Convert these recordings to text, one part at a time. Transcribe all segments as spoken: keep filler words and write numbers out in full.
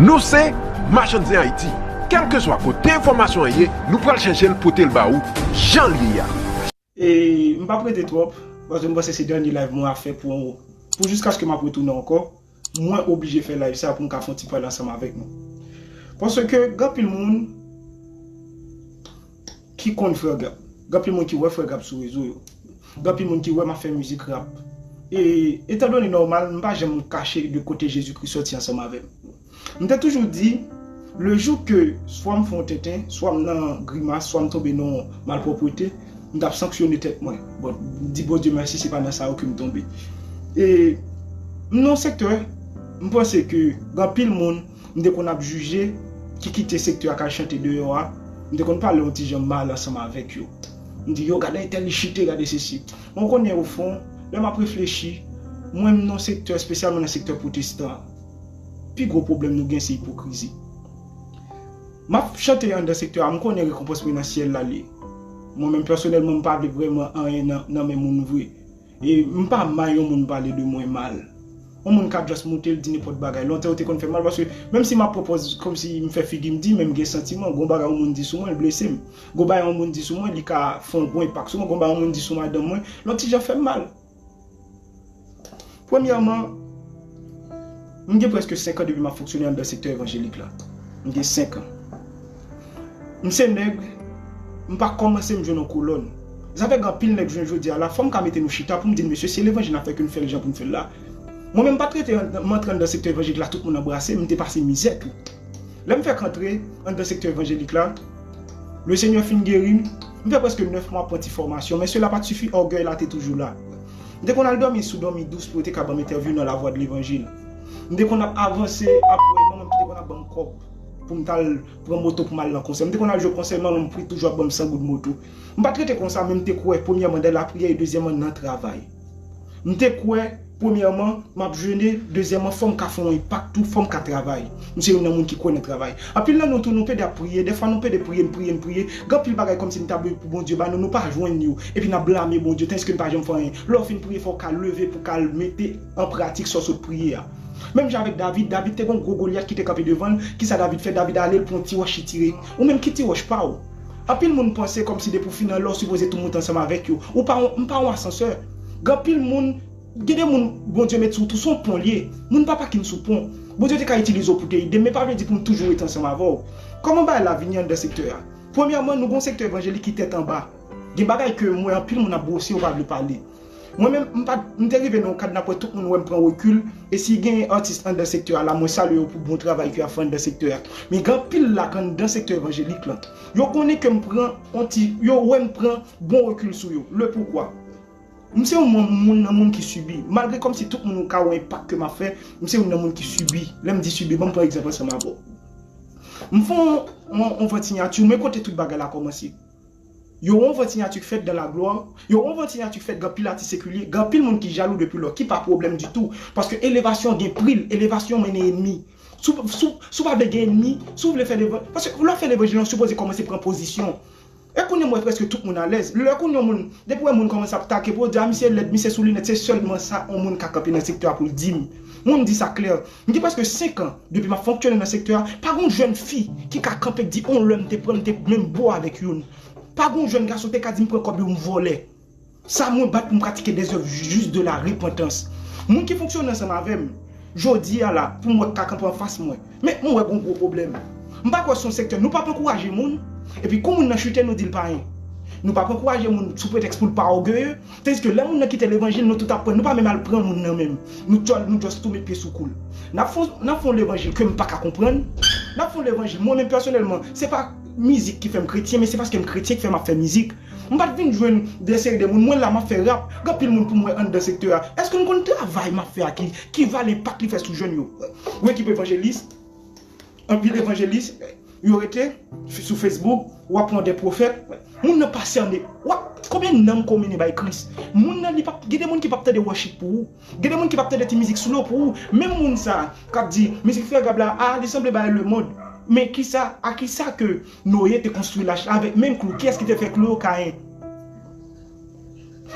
Nou se Machann Zen Ayiti. Kèlkeswa kote enfòmasyon an ye, nou pral chèche l pote l ba ou jan l ye a. E m p ap rete twòp, paske m panse se dènye live mwen ap fè pou, pou jiskaske m ap retounen ankò. Mwen oblije fè live sa pou m ka fè yon ti pale ansanm avèk nou. Paske gen anpil moun ki konn Frè Gab. Gen anpil moun ki wè Frè Gab sou rezo yo. Gen anpil moun ki wè m ap fè mizik rap. E, etandone nòmal, m pa janm kache de kote Jezikri sòti ansanm avè m. M te toujou di, le jou ke swa m fè yon tenten, swa m nan grimas, swa m tonbe nan malpwòpte, m t ap sanksyone tèt mwen. Bon, m di Bondye mèsi, se pa nan sa yo ke m tonbe. E m nan yon sektè, m panse ke gen anpil moun, m te konn ap jije, ki kite sektè a k al chante deyò a, m te konn pale yon ti jan mal ansanm avèk yo. M di, yo, gade entèl li chite, gade sesi. Mwen konnen ofon, lè m ap reflechi, mwen m nan yon sektè, espesyalman nan sektè pwotestan an, pi gwo pwoblèm nou gen se ipokrizi. M ap chante anndan sektè a, m konnen rekonpans mwen nan syèl la li ye. Mwen menm pèsonèlman, m pa vle vrèman anyen nan, nan men moun vre. E m pa may yon moun pale de mwen mal. Yon moun ka just moute, l di nenpòt bagay. Lontan yo te konn fè m mal, paske menm si m ap pran pòz kòmsi m fè figi m di, men m gen santiman. Gon bagay yon moun di sou mwen, l blese m. Gon bagay yon moun di sou mwen, li ka fè yon gwo enpak sou mwen. Gon bagay yon moun di sou madanm mwen, l yon ti jan fè m mal. Premyèman, m gen prèske senk an depi m ap fonksyone anndan sektè evanjelik la. M gen senk an. M se nèg, m pa kòmanse m jwenn yon kolòn. Sa fè gen anpil nèg jwenn jodi a la, fò m ka mete nou chita pou m di n, mesye, se levanjil n ap fè ke n fè l jan pou n fè l la. Mwen menm m pa t rete an- m antre anndan sektè evanjelik la, tout moun anbrase m, m te pase mizè tou. Lè m fèk antre anndan sektè evanjelik la, Lesenyè fin geri m, m fè prèske nèf mwa pran ti fòmasyon, men sela pa t sifi, ògèy la te toujou la. M te konn al dòmi sou dòmi dous pou yo te ka ban m entèvyou nan lavwadlevanjil. M te konn ap avanse apre manman m ki te konn ap ban m kòb pou m t al pran moto pou m al nan konsè. M te konn al jwe konsè, manman m pri toujou ap ban m san goud moto. M pa t rete konsa, men m te kwè, premyèman, nan lapriyè e dezyèmman, nan travay. M te kwè, premyèman, m ap jene, dezyèmman, fò m ka fè yon enpak tou, fò m ka travay. M se youn nan moun ki kwè nan travay. Anpil nan nou tou, nou pede ap priye, dèfwa nou pede priye, n priye, n priye. Gen anpil bagay kòmsi n ta vle pou Bondye ba nou, nou pa jwenn yo. Epi n ap blame Bondye, tandiske n pa janm fè anyen. Lè w fin priye, fò w ka leve pou w ka al mete an pratik sa w sot priye a. Menm jan avèk David, David te gen yon gwo Golyat ki te kanpe devan l. Kisa David fè? David ale, l pran yon ti wòch, li tire. Ou menm ki ti wòch pa w? Anpil moun panse kòmsi depi w fin anlè, w sipoze tou moute ansanm avèk yo. Ou pa yon, m pa yon asansè. Gen anpil moun, gen de moun Bondye met sou tou, se yon pon l ye. Moun pa pakin sou pon. Bondye te ka itilize w pou te ede m, men pa vle di pou m toujou rete ansanm avè w. Kòman bagay la vini anndan sektè a? Premyèman, nou gen yon sektè evanjelik ki tèt anba. Gen bagay ke m wè anpil moun ap bwose, yo pa vle pale. Mwen menm, m pa, m te rive nan yon kad n ap wè tout moun wè m pran rekil, e si gen atis anndan sektè a la, mwen salye yo pou bon travay ke y ap fè anndan sektè a. Men gen anpil la k anndan sektè evanjelik lan. Yo konnen ke m pran yon ti, yo wè m pran bon rekil sou yo. Le poukwa? M se yon moun, moun nan moun ki sibi. Malgre kòmsi tout moun ka wè enpak ke m ap fè, m se youn nan moun ki sibi. Lè m di sibi, ban m pran egzanp ansanm avè w. M fè yon, yon, yon vant siyati, men kote tout bagay la kòmanse. Yo, yon vant siyati k fèt dan laglwa, yo, yon vant siyati k fèt gen anpil atis sekilye, gen anpil moun ki jalou depi lò, ki pa pwoblèm ditou. Paske elevasyon gen pri l, elevasyon mennen enmi. Si w, si w, si w pa vle gen enmi, si w vle fè levanjil, paske lè w fè levanjil, w sipoze kòmanse pran pozisyon. E kounye a m wè prèske tout moun alèz. Lè kounye a moun, depi w wè moun kòmanse ap take pou yo di, a, misye lèd, misye sou linèt, se sèlman sa yon moun ka kanpe nan sektè a pou l di m. Moun di sa klè. M gen prèske senk an depi m ap fonksyone nan sektè a. Pa gen yon jèn fi ki ka kanpe k di, on lè m te pran, m te menm bò avèk youn. Pa gen yon jèn gason te ka di m pran kòb yo, m vòlè. Sa mwen bat pou m pratike des œuvres justes de la repentance. Moun ki fonksyone ansanm avè m, jodi a la, pou m wè k ka kanpe anfas mwen. Men m wè gon gwo pwoblèm. M pa kwè se yon sektè, nou p ap ankouraje moun, epi kou moun nan chite, nou di l pa anyen. Nou p ap ankouraje moun sou pretèks pou l pa ògeye, tandiske lè moun nan kite levanjil, nou tout ap pran, nou pa menm al pran moun nan menm. Nou djòl, nou just tou met pye sou kou l. N ap fè, n ap fè yon levanjil ke m pa ka konprann. N ap fè yon levanjil, mwen menm pèsonèlman, se pa mizik ki fè m kretyen, men se paske m kretyen ki fè m ap fè mizik. M pa t vin jwenn de seri de moun, mwen la m ap fè rap, gen anpil moun pou m wè anndan sektè a. Èske nou konn travay m ap fè a ki, ki valè enpak li fè sou jèn yo? Ou ekip evanjelis, anpil evanjelis, yo rete sou Facebook, w ap pran de pwofèt, moun nan pa sène, w ap, konbyen nanm ke w mennen bay Kris? Moun nan, li p ap, gen de moun ki p ap tande worship pou ou. Gen de moun ki p ap tande ti mizik slow pou ou. Menm moun sa k ap di, mizik Frè Gab la, a, li sanble bay lemonn. Men kisa, a kisa ke Noye te konstwi lach la avèk menm klou? Kiyès ki te fè klou yo? Kayen.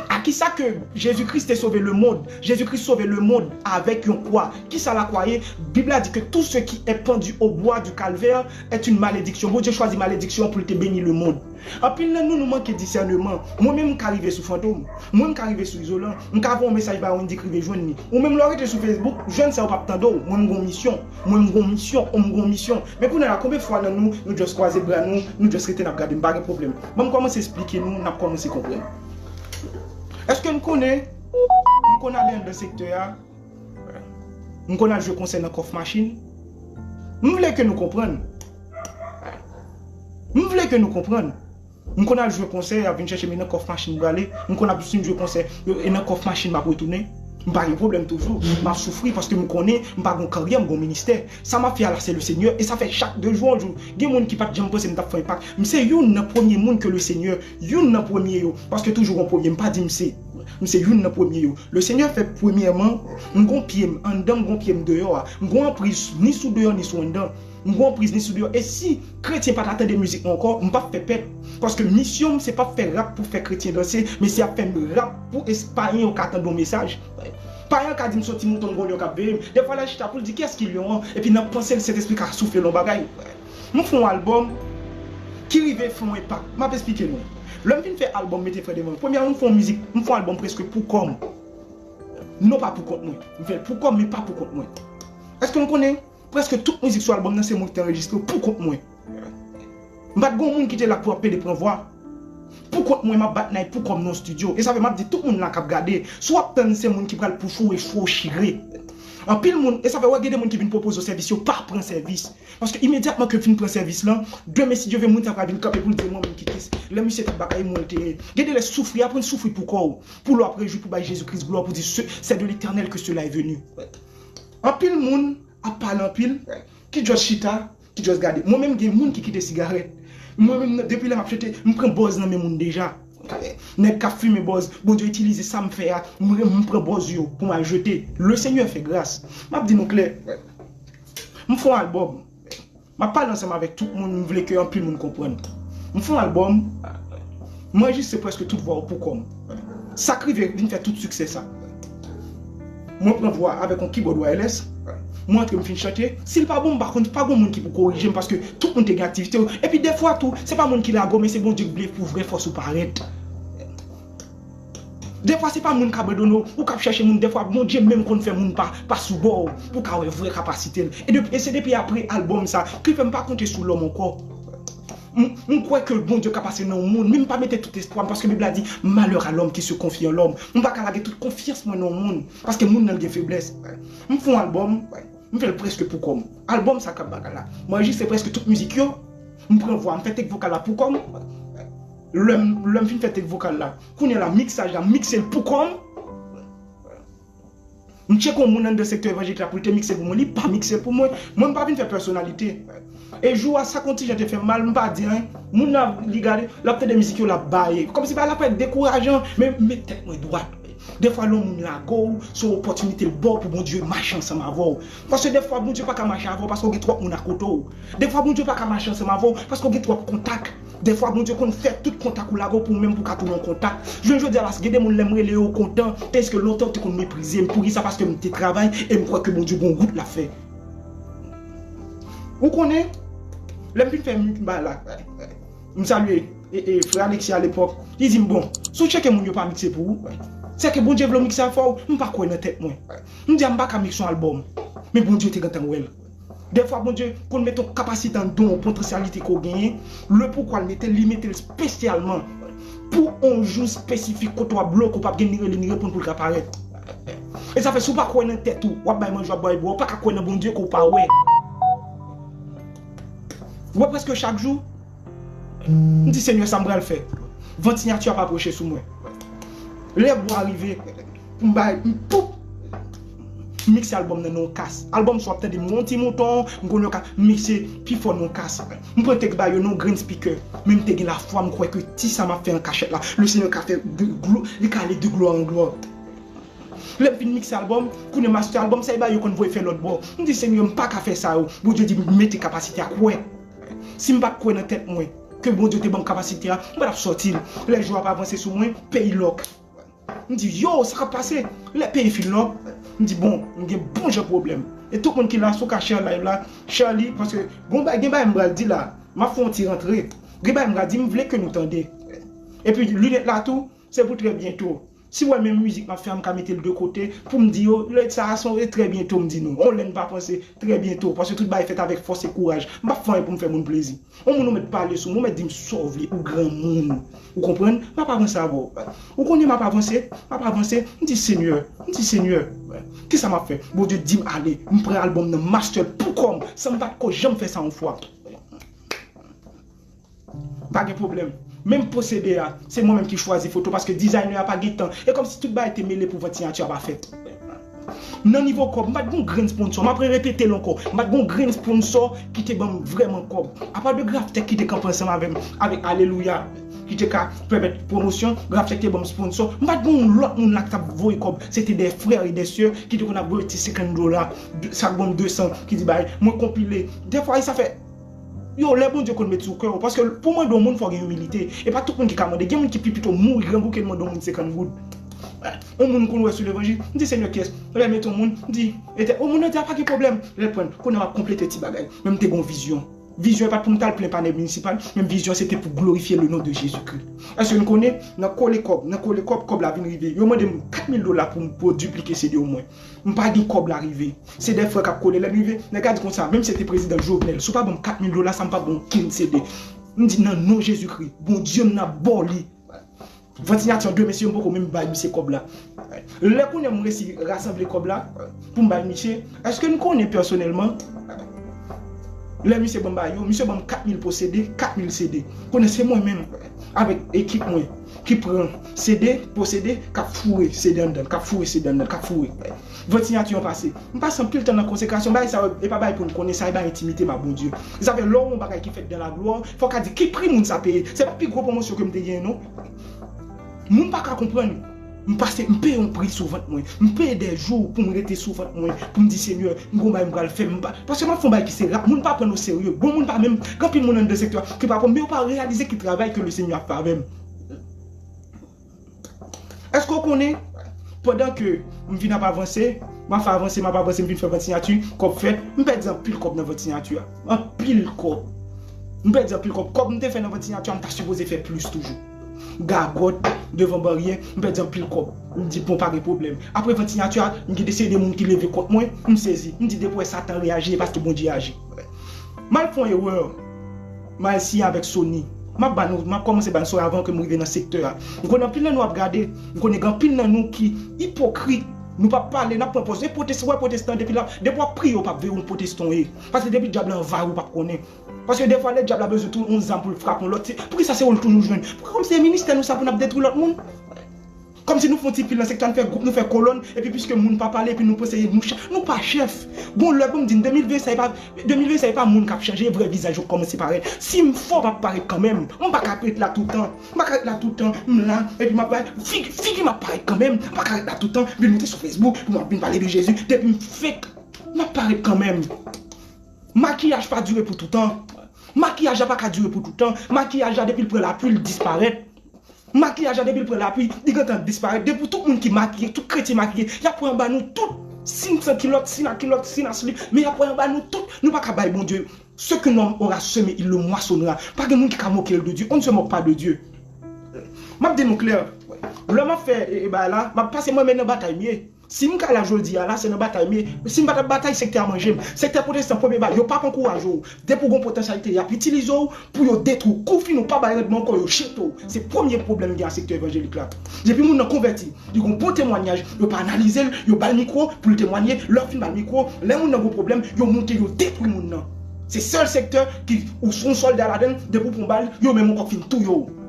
A kisa ke Jezi Kris te sove lemonn? Jezi Kris sove lemonn avèk yon kwa. Kisa lakwa ye? Bib la di ke tout ce qui est pendu au bois du calvaire est une malédiction. Bondye chwazi malediksyon pou l te beni lemonn. Anpil nan nou, nou manke disèneman. Mwen menm, m ka rive sou Fantom. Mwen, m ka rive sou Izolan. M ka voye yon mesaj ba Wendy k rive jwenn li. Ou menm, lè w rete sou Facebook, jwenn sa yo p ap tande w. Mwen, m gon misyon. Mwen, m gon misyon. Ou, m gon misyon. Men kounye a la, konbyen fwa nan nou, nou just kwaze bra nou, nou just rete n ap gade, m pa gen pwoblèm. Ban m kòmanse esplike nou, n ap kòmanse konprann. Èske n konnen, m konn ale anndan sektè a, m konn al jwe konsè nan kòf machin? M vle ke nou konprann. M vle ke nou konprann. M konn al jwe konsè, y ap vin chèche m, e nan kòf machin m prale. M konn ap fin jwe konsè, e nan kòf machin m ap retounen. M pa gen pwoblèm toujou. M ap soufri paske m konnen m pa gon karyè, m gon ministè. Sa m ap fè a la, se le Senyè. E sa fè chak de jou an jou. Gen moun ki pa t janm panse m t ap fè enpak. M se youn nan premye moun ke le Senyè, youn nan premye yo. Paske toujou gon premye, m pa di m se. M se youn nan premye yo. Le Senyè fè premyèman, m gon pye m anndan, m gon pye m deyò a. M gon anpriz ni sou deyò, ni sou anndan. M gon anpriz ni sou deyò. E si kretyen pa ta tande mizik mwen ankò, m p ap fè pèt. Paske misyon m, se p ap fè rap pou fè kretyen danse, men se ap fè rap pou es-, payen yo ka tande yon mesaj. Payen yo ka di m se yon ti mouton, m gon lyon k ap veye m. Dèfwa, l al chita pou l di, "Kiyès ki lyon an?" Epi nan panse l, Sentespri ka soufle l yon bagay. M fè yon albòm ki rive fè yon enpak. M ap esplike nou. Lè m fin fè albòm Mete Frè Devan, premyèman, m fè yon mizik, m fè yon albòm prèske pou kò m. Non pa pou kont mwen. M fè l pou kò m, men pa pou kont mwen. Èske nou konnen? Prèske tout mizik sou albòm nan se mwen ki te anrejistre pou kont mwen. M pa t gon moun ki te la pou ap pede pran vwa. Pou kont mwen, m ap bat nay pou kò m nan estidyo. E sa fè m ap di tout moun la k ap gade, si w ap tann se moun ki pral pouse w, echwe w, chire. Anpil moun, e sa fè w wè gen de moun ki vin pwopoze w sèvis, yo pa pran sèvis. Paske imedyatman ke w fin pran sèvis lan, demen si Dye vle moun sa pral vin kanpe pou l di mwen menm ki kis. Lè misye t ap bagay mwen l te ye. Gen de lè soufri, aprann soufri pou kò w. Pou lè w ap rejwi, pou bay Jezi Kris glwa, pou di, "Se, c'est de l'Éternel que cela est venu." Anpil moun ap pale anpil, ki just chita, ki just gade. Mwen menm, gen moun ki kite sigarèt. Mwen menm, depi lè m ap chante, m pran bòz nan men moun deja. Nèg k ap fimen bòz, Bondye itilize sa m fè a, m, m pran bòz yo pou m al jete. Le Senyè fè gras. M ap di nou klè, m fè yon albòm. M ap pale ansanm avèk tout moun, m vle ke anpil moun konprann. M fè yon albòm, m anrejistre prèske tout vwa yo pou kò m. Sa k rive vin fè tout siksè sa. Mwen pran vwa avèk yon keyboard wireless, mwen antre, m fin chante. Si l pa bon, m pa konn, pa gon moun ki pou korije m paske tout moun te gen aktivite yo. Epi dèfwa tou, se pa moun ki lage w, men se Bondye k vle pou vrè fòs ou parèt. Dèfwa se pa moun k abandone w, ou k ap chèche moun. Dèfwa Bondye menm konn fè moun pa, pa sou bò w, pou w ka wè vrè kapasite l. E depi, e se depi apre albòm sa, ki fè m pa konte sou lòm ankò. M, m kwè ke Bondye ka pase nan yon moun, men m pa mete tout espwa m, paske Bib la di, "Malheur à l'homme qui se confie en l'homme." M pa ka lage tout konfyans mwen nan yon moun, paske moun nan gen feblès. M fè yon albòm, m fè l prèske pou kò m. Albòm sa k ap bagay la. M anrejistre prèske tout mizik yo, m pran vwa, m fè take vokal la pou kò m. Lè m, lè m fin fè take vokal la, kounye a la, miksaj la, m mikse l pou kò m. M tcheke yon moun anndan sektè evanjelik la pou l te mikse pou mwen, li pa mikse l pou mwen. Mwen, m pa vin fè pèsonalite. E jou a, sa k yon ti jan te fè m mal, m pa di anyen. Moun nan, li gade, l ap tande mizik yo, l ap baye. Kòmsi bagay la parèt dekourajan, men m met tèt mwen dwat. Dèfwa, lè yon moun lage w, se yon opòtinite l ba w pou Bondye mache ansanm avè w. Paske dèfwa, Bondye pa ka mache avè w paske w gen twòp moun akote w. Dèfwa, Bondye pa ka mache ansanm avè w paske w gen twòp kontak. Dèfwa, Bondye konn fè tout kontak ou lage w pou ou menm pou w ka tounen yon kontak. Jounen jodi a la, gen de moun lè m rele yo kontan, tandiske lontan yo te konn meprize m. Poukisa? Paske m te travay e m kwè ke Bondye gen yon wout l ap fè. Ou konnen, lè m fin fè m bagay la, m salye e, e, frè Alexis alepòk, li di m, "Bon, si w tcheke moun yo pa mikse pou ou, sèke Bondye vle w mikse avè w." M pa kwè nan tèt mwen. M di a, "M pa ka mikse yon albòm." Men Bondye te gentan wè l. Dèfwa, Bondye konn mete yon kapasite anndan w, yon potansyalite ke w genyen. Le poukwa l mete l, li mete l espesyalman pou yon jou espesifik kote w ap bloke, w p ap gen ni rele ni reponn pou l ka parèt. E sa fè, si w pa kwè nan tèt ou, w ap bay manje, w ap bay bwè, w pa ka kwè nan Bondye ke w pa wè. W wè, prèske chak jou, m di, "Senyè, sa m pral fè?" Van siyati ap apwoche sou mwen. Lè bwa rive, pou m bay, m poup! M mikse albòm nan nan yon kas. Albòm sa w ap tande m, yon ti mouton, m konn yon kas, m mikse pi fò nan yon kas. M pran tèks ba yo nan yon grenn speaker. Men m te gen lafwa, m kwè ke ti sa m ap fè an kachèt la, le Senyè ka fè de glo-, li ka ale de glwa an glwa. Lè m fin mikse albòm, kounye a master albòm, sa e ba yo konn voye fè lòt bò. M di, "Senyè, m pa ka fè sa yo." Bondye di m mete kapasite a, kwè. Si m pa t kwè nan tèt mwen ke Bondye te ban m kapasite a, m pa t ap sòti l. Lè jou ap avanse sou mwen, peyi lòk. M di, yo, sa k ap pase? Lè peyi fin lò, m di, bon, m gen bon jan pwoblèm. E tout moun ki la, si w ka share live la, share li, paske gen bagay, gen bagay m pral di la, m ap fè yon ti rantre. Gen bagay m pral di, m vle ke nou tande. Epi linèt la tou, se pou trè byento. Si w wè menm mizik m ap fè a, m ka mete l de kote pou m di yo, lè sa a se trè byento m di nou. On lè n pa panse, trè byento, paske tout bagay fèt avèk fòs e kouraj. M p ap fè anyen pou m fè moun plezi. On moun ou mèt pale sou mwen, ou mèt di m sa w vle, ou granmoun. Ou konprann? M ap avanse avè w. Ou konnen m ap avanse, m ap avanse, m di Senyè, m di Senyè, kisa m ap fè? Bondye di m ale, m pran albòm nan, m master l pou kò m, san m pa t ko janm fè sa yon fwa. Pa gen pwoblèm. Menm posede a, se mwen menm ki chwazi foto paske dizayner a pa gen tan. E kòmsi tout bagay te mele pou vant siyati a pa fèt. Nan nivo kòb, m pa t gon grenn sponsor. M ap repete l ankò. M pa t gon grenn sponsor ki te ban m vrèman kòb. Apa de Graftech ki te kanpe ansanm avè m, avèk Alelouya, ki te ka pèmèt pwomosyon, Graftech te ban m sponsor. M pa t gon lòt moun la ki t ap voye kòb. Se te de frè e de sè ki te konn ap voye ti senkant dola, de- sa k ban m de san, ki di bay. Mwen konpile. Dèfwa, sa fè Yo, lè Bondye konn met sou kè w, paske pou mande yon moun, fò gen imilite. E pa tout moun ki ka mande. Gen moun ki pi pito mouri grangou ke l mande yon moun senkant goud. Yon moun konn wè sou levanjil, m di, Senyè, kiyès? Lè met yon moun, m di, Etè-, yon moun nan di, a pa gen pwoblèm. Lè l pran, kounye a m ap konplete ti bagay. Men m te gen yon vizyon. Vizyon e pa t pou m t al plen palè minisipal, men vizyon se te pou glorifye le non de Jezikri. Èske n konnen, nan kole kòb, nan kole kòb, kòb la vin rive. Yo mande m kat mil dola pou m, pou diplike C D omwen. M pa gen kòb la rive. Se de frè k ap kole. Lè m rive, nèg la di konsa, menm si se te prezidan Jovenel, si w pa ban m kat mil dola, sa m p ap ban w okenn C D. M di, nan non Jezikri, Bondye m nan ap ba w li. Vant siyati an de men, si yo m poko menm bay misye kòb la. Lè kounye a m resi rasanble kòb la pou m bay misye, èske n konnen pèsonèlman? Lè misye ban m bagay yo, misye ban m kat mil posede, kat mil C D. Konnen se mwen menm, avèk ekip mwen, ki pran C D, posede, k ap foure C D anndan, k ap foure C D anndan, k ap foure. Vant siyati an pase. M pase anpil tan nan konsekrasyon, bagay sa yo, e pa bagay pou n konnen, sa e bagay entimite m ak Bondye. Sa fè lè w wè yon bagay ki fèt dans la gloire, fò w ka di ki pri moun sa peye. Se pa pi gwo pwomosyon ke m te genyen, non. Moun pa ka konprann. M pase, m peye yon pri sou vant mwen. M peye de jou pou m rete sou vant mwen. Pou m di, Senyè, m gon bagay m pral fè. M pa, paske m ap fè yon bagay ki se rap. Moun pa pran n oserye. Bon, moun pa menm, gen anpil moun anndan sektè a ki pa pran, men yo pa reyalize ki travay ke le Senyè ap fè avè m. Èske w konnen, pandan ke m vin ap avanse, m ap fè avanse, m ap avanse, m vin fè vant siyati, kòb fèt, m pèdi anpil kòb nan vant siyati a. Anpil kòb. M pèdi anpil kòb. Kòb m te fè nan vant siyati a, m ta sipoze fè plis toujou. Gagòt, devan baryè, m pèdi anpil kòb. M di, bon, pa gen pwoblèm. Apre vant siyati a, m gen de seri de moun ki leve kont mwen, m sezi. M di, depi w wè Satan reyaji, e paske Bondye aji. M al fè yon erè. M al siyen avèk Sony. M ap ba nou, m ap kòmanse ba nou sa avan ke m rive nan sektè a. M konnen anpil nan nou ap gade, m konnen gen anpil nan nou ki ipokrit. Nou p ap pale, n ap pran pòz. E pwotestan, wè pwotestan depi la, depi w ap priye, w p ap veye yon pwotestan w ye. Paske depi dyab la anvayi w, w p ap konnen. Paske defwa, lè dyab la bezwen tou yon zam pou l frape yon lòt, se, poukisa se ou l toujou jwenn? Poukisa kòm se ministè nou sa pou n ap detwi lòt moun? Kòmsi nou fè yon ti pil nan sektè a, nou fè gwoup, nou fè kolòn, epi piske moun pa pale, epi nou panse nou chèf. Nou pa chèf. Bon, lè pou m di n, de mil ven sa e pa, de mil ven sa e pa moun k ap chanje, vrè vizaj yo kòmanse parèt. Si m fò, m ap parèt kanmenm. M pa ka ret la toutan. M pa ka ret la toutan. M la, epi m ap bay, figi, figi m ap parèt kanmenm. M pa ka ret la toutan. Vin moute sou Facebook, pou m ap vin pale de Jezi. Depi m fake, m ap parèt kanmenm. Makiyaj pa dire pou toutan. Makiyaj la pa ka dire pou toutan. Makiyaj la, depi l pran lapli, l disparèt. Makiyaj la, depi l pran lapli, li gentan disparèt. Depi tout moun ki makiye, tout kretyen makiye, y ap pran anba nou tout. Sin san kilòt, sin a kilòt, sin a slip, men y ap pran anba nou tout. Nou pa ka bay Bondye. Ce qu'un homme aura semé, il le moissonnera. Pa gen moun ki ka moke l de Dye. On ne se moque pas de Dieu. M ap di nou klè. Lè m ap fè, e, e, bagay la, m ap pase mwen menm nan batay m ye. Si m ka la jodi a la, se nan batay m ye. Si m pa t ap batay, sektè a manje m. Sektè pwotestan, premye bagay, yo p ap ankouraje w. Depi w gen potansyalite, y ap itilize w pou yo detwi w. Kou fin ou pa bay randman ankò, yo jete w. Se premye pwoblèm gen ak sektè evanjelik la. Depi moun nan konvèti, li gen bon temwanyaj, yo pa analize l, yo ba l mikwo pou l temwanye. Lè yo fin ba l mikwo, lè moun nan gen pwoblèm, yo moute, yo detwi moun nan. Se sèl sektè ki, ou se yon sòlda ladan l, depi w pran bal, yo menm ankò fin touye w.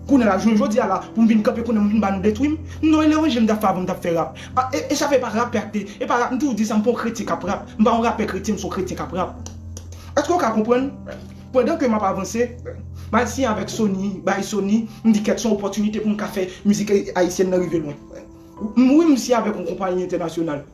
Kounye a la, jounen jodi a la, pou m vin kanpe kounye a, m vin ba nou detwi m. Non, e levanjil m t ap fè avan m t ap fè rap. A, e, e sa fè e pa rapè ak te, e pa rap, m toujou di sa, m pa yon kretyen k ap rap. M pa yon rapè kretyen, m se yon kretyen k ap rap. Èske w ka konprann? Pandan ke m ap avanse, m al siyen avèk Sony, bay Sony, m di kèt se yon opòtinite pou m ka fè mizik ayisyèn nan rive lwen. M, wi, m siyen avèk yon konpayi entènasyonal.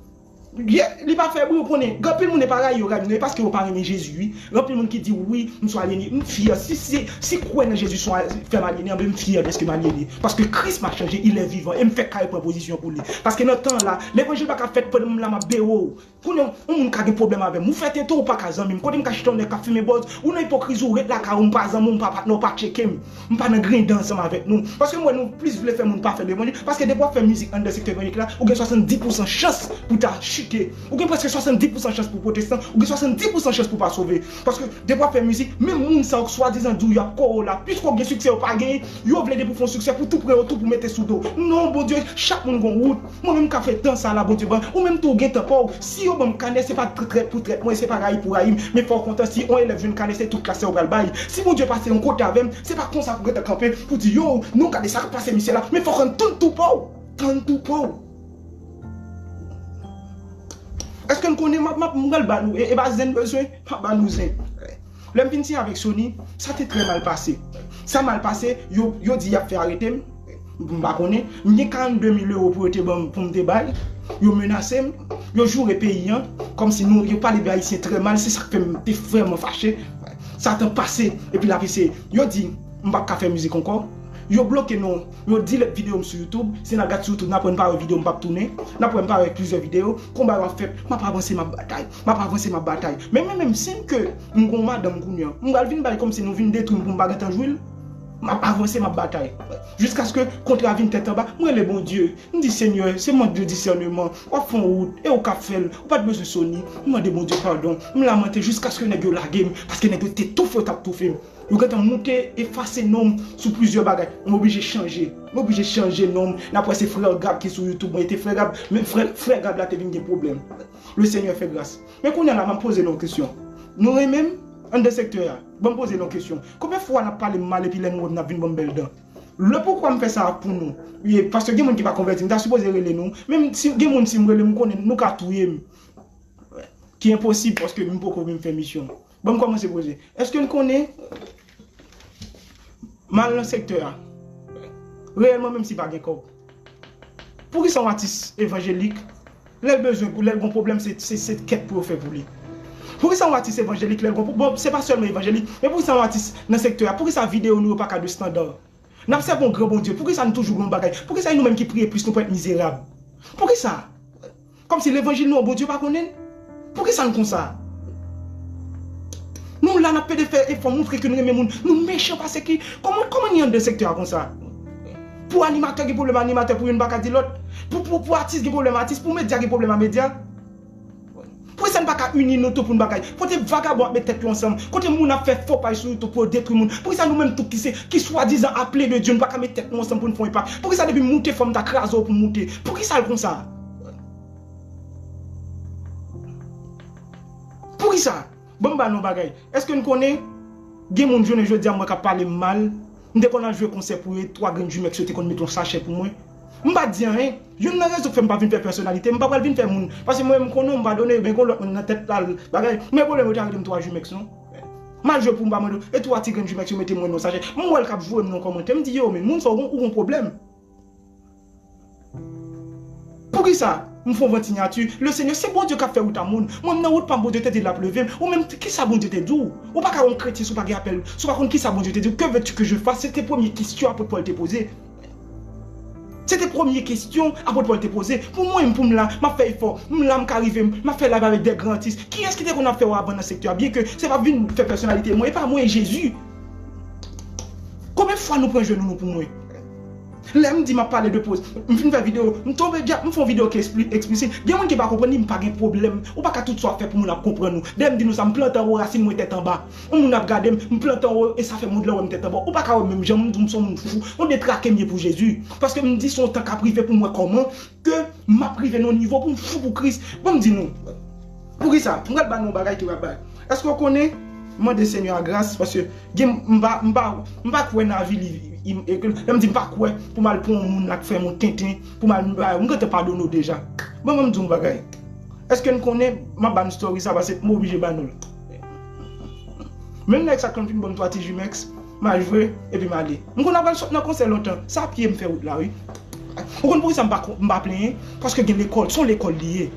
Li pa fè bri, ou konnen. Gen anpil moun e pa rayi yo, rayi nou, e paske yo pa renmen Jezi, wi. Gen anpil moun ki di, wi, m sou alyene, m fyè. Si, si, si kwè nan Jezi fè m alyene, anben m fyè dèske m alyene. Paske Kris m ap chanje, il est vivant, e m fèk kare pran pozisyon pou li. Paske nan tan la, levanjil pa ka fèt pandan m la m ap bewo. Kounye a, yon moun ka gen pwoblèm avè m. Ou fè tenten, ou pa ka zanmi m. Kote m ka chita yon nèg k ap fimen bòz, ou nan ipokrizi, ou ret lakay ou, m pa zanmi w, m pa patnè w, pa tcheke m. M pa nan grinden ansanm avèk nou. Paske m wè nou plis vle fè moun pa fè levanjil. Paske depi w ap fè mizik anndan sektè evanjelik la, ou gen swasanndis pousan chans pou w ta chite. Ou gen prèske swasanndis pousan chans pou w pwotestan, ou gen swasanndis pousan chans pou w pa sove. Paske depi w ap fè mizik, menm moun sa yo k swadizan di w y ap kore w la, piske w gen siksè, yo pa genyen, yo vle depi w fè yon siksè pou tou pran yo tou pou mete sou do w. Non, Bondye, chak moun gon wout. Mwen menm ka fè tan sa la Bondye ban. Ou menm tou ou gen tan pa w. Si yo ban m kanè, se pa trèt pou trèt mwen, se pa rayi pou rayi m. Men fò w kontan si yon elèv jwenn kanè, se tout klas la yo pral bay. Si Bondye pase yon kote avè m, se pa konsa pou gentan kanpe pou di yo, nou gade sa k ap pase misye la. Men fò w konn tann tou pa w. Tann tou pa w. Èske n konnen m ap, m ap, m pral ba nou, e, e pa zen m bezwen, m ap ba nou zen. Lè m vin siyen avèk Sony, sa te trè mal pase. Sa mal pase, yo, yo di y ap fè arete m. M pa konnen. M gen karannde mil ewo pou yo te ban m, pou m te bay. Yo menase m. Yo joure peyi an. Kòmsi nou, yo pale de Ayisyen trè mal. Se sa k fè m te vrèman fache. Satan pase. Epi l ap eseye. Yo di, m p ap ka fè mizik ankò. Yo bloke non. Yo delete videyo m sou YouTube. Si n al gad sou YouTube, n ap wè m pa wè videyo m p ap tounen. N ap wè m pa wè plizyè videyo. Konba yo ap fèt. M ap avanse, m ap batay. M ap avanse, m ap batay. Men, men, menm si m ke m gon madanm kounye a, m pral vin bay kòmsi nou vin detwi m pou m pa gentan jwi l. M ap avanse, m ap batay. Jiskaske kontra vin tèt anba, m rele Bondye. M di, Senyè, se mank de disèneman. W ap fè yon wout, e ou k ap fè l. Ou pa t bezwen Sony. M mande Bondye padon. M lamante jiskaske nèg yo lage m, paske nèg yo te toufe, yo t ap toufe m. Yo gentan moute, efase non m sou plizyè bagay. M oblije chanje. M oblije chanje non m. N ap wè se Frè Gab ki sou YouTube. Mwen rete Frè Gab, men Frè, Frè Gab la te vin gen pwoblèm. Le Senyè fè gras. Men kounye a la, m ap poze nou yon kesyon. Nou renmen m anndan sektè a? Ban m poze nou yon kesyon. Konbyen fwa n ap pale m mal epi lè nou wè m n ap vin ban m bèl dan? Le poukwa m fè sa a pou nou? Wi, paske gen moun ki pa konvèti, m ta sipoze rele nou. Menm si gen moun, si m rele, m konnen nou ka touye m. Ki enposib paske m poko vin fè misyon. Ban m kòmanse poze. Èske n konnen m al nan sektè a reyèlman, menm si pa gen kòb? Poukisa yon atis evanjelik, lè l bezwen, lè l gon pwoblèm, se, se, se kèt pou yo fè pou li? Poukisa yon atis evanjelik, lè l gon, bon, se pa sèlman evanjelik, men poukisa yon atis nan sektè a, poukisa videyo nou yo pa ka de estanda? N ap sèvi yon gran Bondye, poukisa n toujou gen yon bagay? Poukisa e nou menm ki priye plis, nou pral mizerab? Poukisa? Kòmsi levanjil nou an, Bondye pa konnen l? Poukisa n konsa? Nou la, n ap pede fè efò, montre ke n renmen moun. Nou mechan pase ki. Kòman, kòman n ye anndan sektè a konsa? Pou animatè gen pwoblèm animatè, pou youn pa ka di lòt. Pou, pou, pou atis gen pwoblèm atis, pou medya gen pwoblèm a medya. Poukisa n pa ka ini nou tou pou n bagay? Kote vagabon ap met tèt yo ansanm, kote moun ap fè fo paj sou YouTube pou yo detwi moun, poukisa nou menm tou ki se, ki swadizan aple de Dye, nou pa ka met tèt nou ansanm pou n fè yon epa? Poukisa depi m moute fò m ta kraze w pou m moute? Poukisa l konsa? Poukisa? Ban m ba nou bagay. Èske n konnen gen moun jounen jodi a m wè k ap pale m mal? M te konn al jwe konsè pou yo, e twa grenn Jumex yo te konn mete yon sachè pou mwen. M pa di anyen. Youn nan rezon k fè m pa vin fè pèsonalite, m pa pral vin fè moun. Paske mwen, m konnen w, m padone, men gon lòt moun nan tèt la, l bagay. Men pwoblèm yo te arete m twa Jumex, non. M al jwe pou m pa mande, e twa ti grenn Jumex yo mete mwen nan yon sachè. M wè l k ap voye m nan kòmantè, m di, yo, men moun sa, ou gon, ou gon pwoblèm. Poukisa m fè yon vant sinyati? Le Senyè, se Bondye k ap fè wout a moun. Mwen, m nan wout pa m, Bondye te di l ap leve m. Ou menm, kisa Bondye te di w? Ou pa ka yon kretyen si w pa gen apèl, si w pa konn kisa Bondye te di w. Que veux-tu que je fasse? Se te premye kesyon apot Pòl te poze. Se te premye kesyon apot Pòl te poze. Pou mwen, pou m la, m ap fè efò. M la, m ka rive, m ap fè live avèk de gran atis. Kiyès ki te konn ap fè w avan nan sektè a? Byenke se pa vin fè pèsonalite mwen, e pa mwen, e Jezi. Konbyen fwa nou pran jenou nou pou mwen? Lè m di m ap pale de poz, m fin fè videyo, m tonbe djab, m fè yon videyo ki ekspli-, eksplisit. Gen moun ki pa konprann li, m pa gen pwoblèm. Ou pa ka tout sa w ap fè pou moun ap konprann ou. Dèyè m di nou sa, m plante anwo rasin mwen tèt anba. Yon moun ap gade m, m plante anwo, e sa fè mond lan wè m tèt anba. Ou pa ka wè m menm jan m, m di w m se yon moun fou. Yon detrake m ye pou Jezi. Paske m di se yon tan k ap rive pou m wè kòman ke m ap rive nan yon nivo pou m fou pou Kris. Ban m di nou. Poukisa? M pral ba nou yon bagay ki pa bay. Èske w konnen? M mande Senyè a gras, paske gen, m pa, m pa, m pa kwè nan avili, i, i, lè m di m pa kwè pou m al pran yon moun la k fè m yon tenten, pou m al, m gentan padone w deja. Bon, ban m di w yon bagay. Èske n konnen, m ap ba nou story sa, paske m oblije ba nou l. Menm nèg sa k konn fin ban m twa ti Jumex, m al jwe, epi m ale. M konn apral sot nan konsè lontan. Sa pye m fè wout la, wi. Ou konn poukisa m pa, m pa plenyen? Paske gen lekòl, se yon lekòl li ye.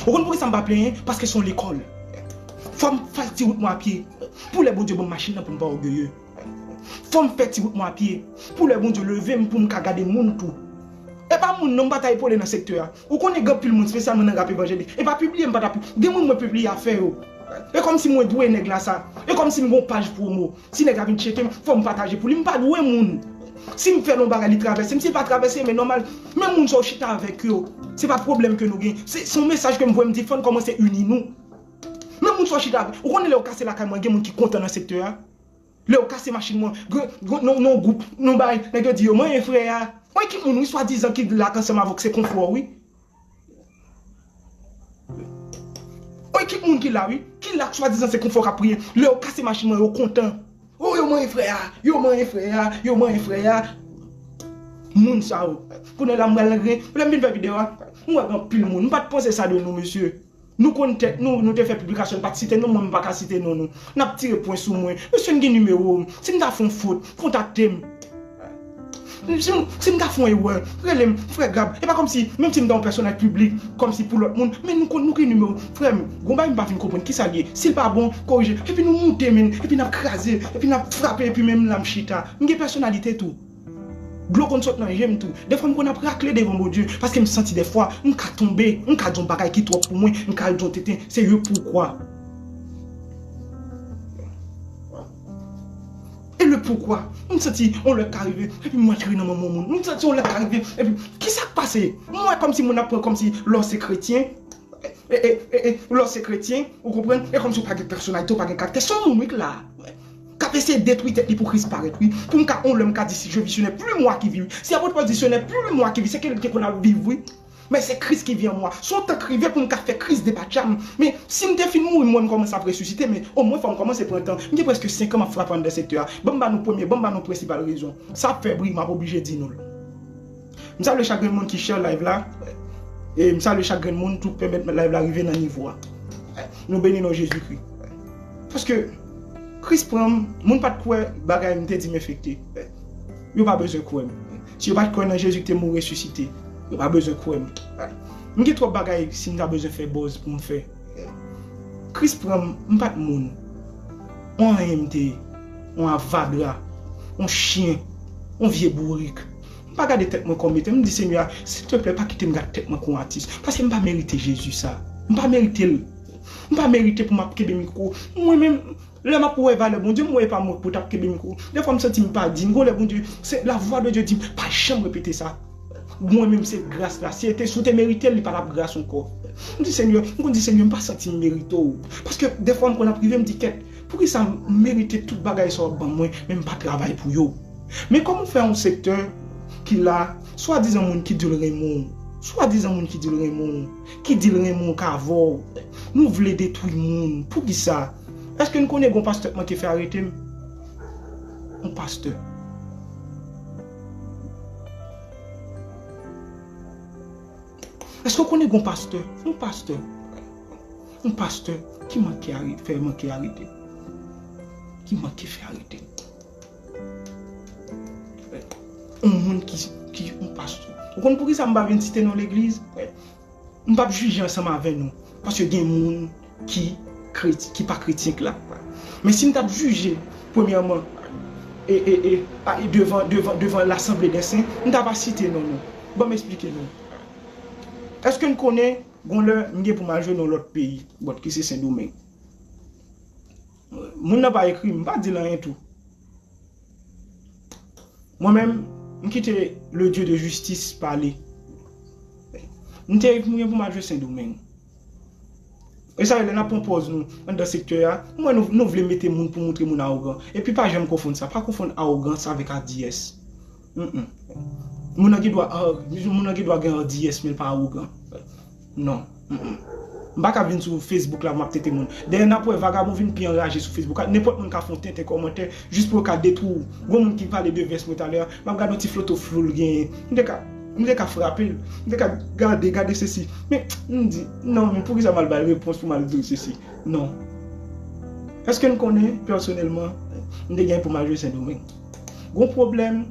Ou konn poukisa m pa plenyen? Paske se yon lekòl. Fò m fè ti wout mwen a pye. Pou lè Bondye ban m machin nan pou m pa ògeye. Fò m fè ti wout mwen a pye. Pou lè Bondye leve m pou m ka gade moun tou. E pa moun non, m pa ta epole nan sektè a. Ou konnen gen anpil moun, espesyalman nan rap evanjelik. E pa pibliye m pa ta pi. Gen moun mwen pibliye afè yo. E kòmsi mwen dwe nèg la sa. E kòmsi m gon paj pwomo. Si nèg la vin tcheke m, fò m pataje pou li. M pa dwe moun. Si m fè yon bagay, li travèse m. Si l pa travèse, men nòmal. Men moun sa w chita avèk yo, se pa pwoblèm ke nou gen. Se se yon mesaj ke m voye, m di fò n kòmanse ini nou. Men moun sa w chita avèk. Ou konnen lè w kase lakay mwen, gen moun ki kontan nan sektè a. Lè w kase machin mwen, gen gen- non non gwoup, non bay, nèg yo di yo manyen frè a. Yon ekip moun wi, swadizan ki la ansanm avè w, se konfò wi. Yon ekip moun ki la wi, ki la swadizan se konfò k ap priye. Lè yo kase machin mwen, yo kontan. Oh, yo manyen frè a, yo manyen frè a, yo manyen frè a. Moun sa yo. Kounye la m pral gen, lè m vin fè videyo a, m wè gen anpil moun. M pa t panse sa de nou, mesye. Nou konn tèt nou, nou te fè piblikasyon, n pa t site non mwen, m pa ka site non nou. N ap tire pwen sou mwen. Mesye, n gen nimewo m. Si m ta fè yon fot, kontakte m. Si m, si m ta fè yon erè, rele m, frè Gab. E pa kòmsi, menm si m ta yon pèsonaj piblik, kòmsi pou lòt moun, men nou konn, nou gen nimewo. Frè m, gon bagay m pa fin konprann, kisa l ye? Si l pa bon, korije. Epi nou moute, men, epi n ap kraze, epi n ap frape, epi menm la m chita. M gen pèsonalite tou. Dlo konn sot nan je m tou. Defwa m konn ap rakle devan Bondye, paske m santi defwa m ka tonbe, m ka di yon bagay ki twòp pou mwen, m ka al di yon tenten, se yo poukwa. E le poukwa, m santi yon lè ka rive, epi m antre nan manman moun. M santi yon lè ka rive, epi kisa k pase? M wè kòmsi moun ap pran kòmsi lè w se kretyen, e, e, e, e, lè w se kretyen, ou konprann? E kòmsi w pa gen pèsonalite, w pa gen karaktè. Se yon moun wi k la. K ap eseye detwi tèt li pou Kris parèt, wi. Pou m ka, yon lè m ka di, si je vis, ce n'est plus moi qui vis, wi. Si apot Pòl di, ce n'est plus moi qui vis, se ke li te konn ap viv, wi. Men se Kris ki vi an mwa. Se yon tan k rive pou m ka fè Kris depatcha m. Men si m te fin mouri, mwen m kòmanse ap resisite, men omwen fò m kòmanse pran tan. M gen prèske senk an m ap frape anndan sektè a. Ban m ba nou premye, ban m ba nou prensipal rezon. Sa ap fè bri, m ap oblije di nou l. M salye chak grenn moun ki share live la. E m salye chak grenn moun tou pèmèt live la rive nan nivo a. Nou beni non Jezikri. Paske Kris pran m, moun pa t kwè bagay m te di m enfekte. Yo pa bezwen kwè m. Si yo pa t kwè nan Jezi ki te mouri resisite, yo pa bezwen kwè m. M gen twòp bagay si m ta bezwen fè buzz pou m fè. Kris pran m, m pa t moun. On anyen m te ye. On avadra. On chyen. On vye bourik. M pa gade tèt mwen kòm etè. M di Senyè a, silteplè, pa kite m gade tèt mwen kon atis. Paske m pa merite Jezi sa. M pa merite l. M pa merite pou m ap kenbe mikwo. Mwen menm, lè m ap wè valè Bondye, m wè e pa mwen pou t ap kenbe mikwo. Defwa m santi m pa diy. Gon lè Bondye, se la vwa de Dye di m, pa janm repete sa. Mwen menm se gras la. Si te, si w te merite l, li pa t ap gras ankò. M di Senyè, m konn di Senyè, m pa santi m merite w. Paske defwa m konn ap rive, m di kèt, poukisa m merite tout bagay sa w ap ban mwen, men m pa travay pou yo? Men kòman w fè yon sektè ki la, swadizan moun ki di l renmen w, swadizan moun ki di l renmen w, ki di l renmen w k avè w, nou vle detwi moun, poukisa? Èske n konnen gon pastè k manke fè arete m? Yon pastè. Èske w konnen gon pastè? Yon pastè. Yon pastè ki manke are-, fè manke arete. Ki manke fè arete. Yon moun ki, ki yon pastè. Ou konn poukisa m pa vin site non legliz? M p ap jije ansanm avè nou. Paske gen moun ki kreti-, ki pa kretyen k la. Men si m t ap jije, premyèman, e, e, e, a, e devan, devan, devan lasanble dè sen, m ta va site non nou. Ban m esplike nou. Èske n konnen, gon lè, m gen pou m al jwe nan lòt peyi, bòt ki se Sendomeng. Moun nan pa ekri m, m pa di l anyen tou. Mwen menm, m kite le Dieu de justice pale. M te, m gen pou m al jwe Sendomeng. E sa yo, lè n ap pran pòz nou anndan sektè a, m wè nou, nou vle mete moun pou montre moun awogan. Epi pa janm konfonn sa. Pa konfonn awogans avèk adiyès. Mm, mm. Moun nan gen dwa, ah, moun nan gen dwa gen adiyès, men l pa awogan. Non. Mm, mm. M pa ka vin sou Facebook la pou m ap tenten moun. Dayè, n ap wè vagabon vin pi anraje sou Facebook la. Nenpòt moun ka fè yon tenten kòmantè jis pou yo ka detwi w. Gon moun ki pale de vès mwen talè a. M ap gade yon ti floto flou l genyen. M te ka, m te ka frape l. M te ka gade, gade sesi. Men, m di, non, men poukisa m al ba l repons pou m al di l sesi? Non. Èske n konnen, pèsonèlman, m te gen pou m al jwe Sendomeng? Gon pwoblèm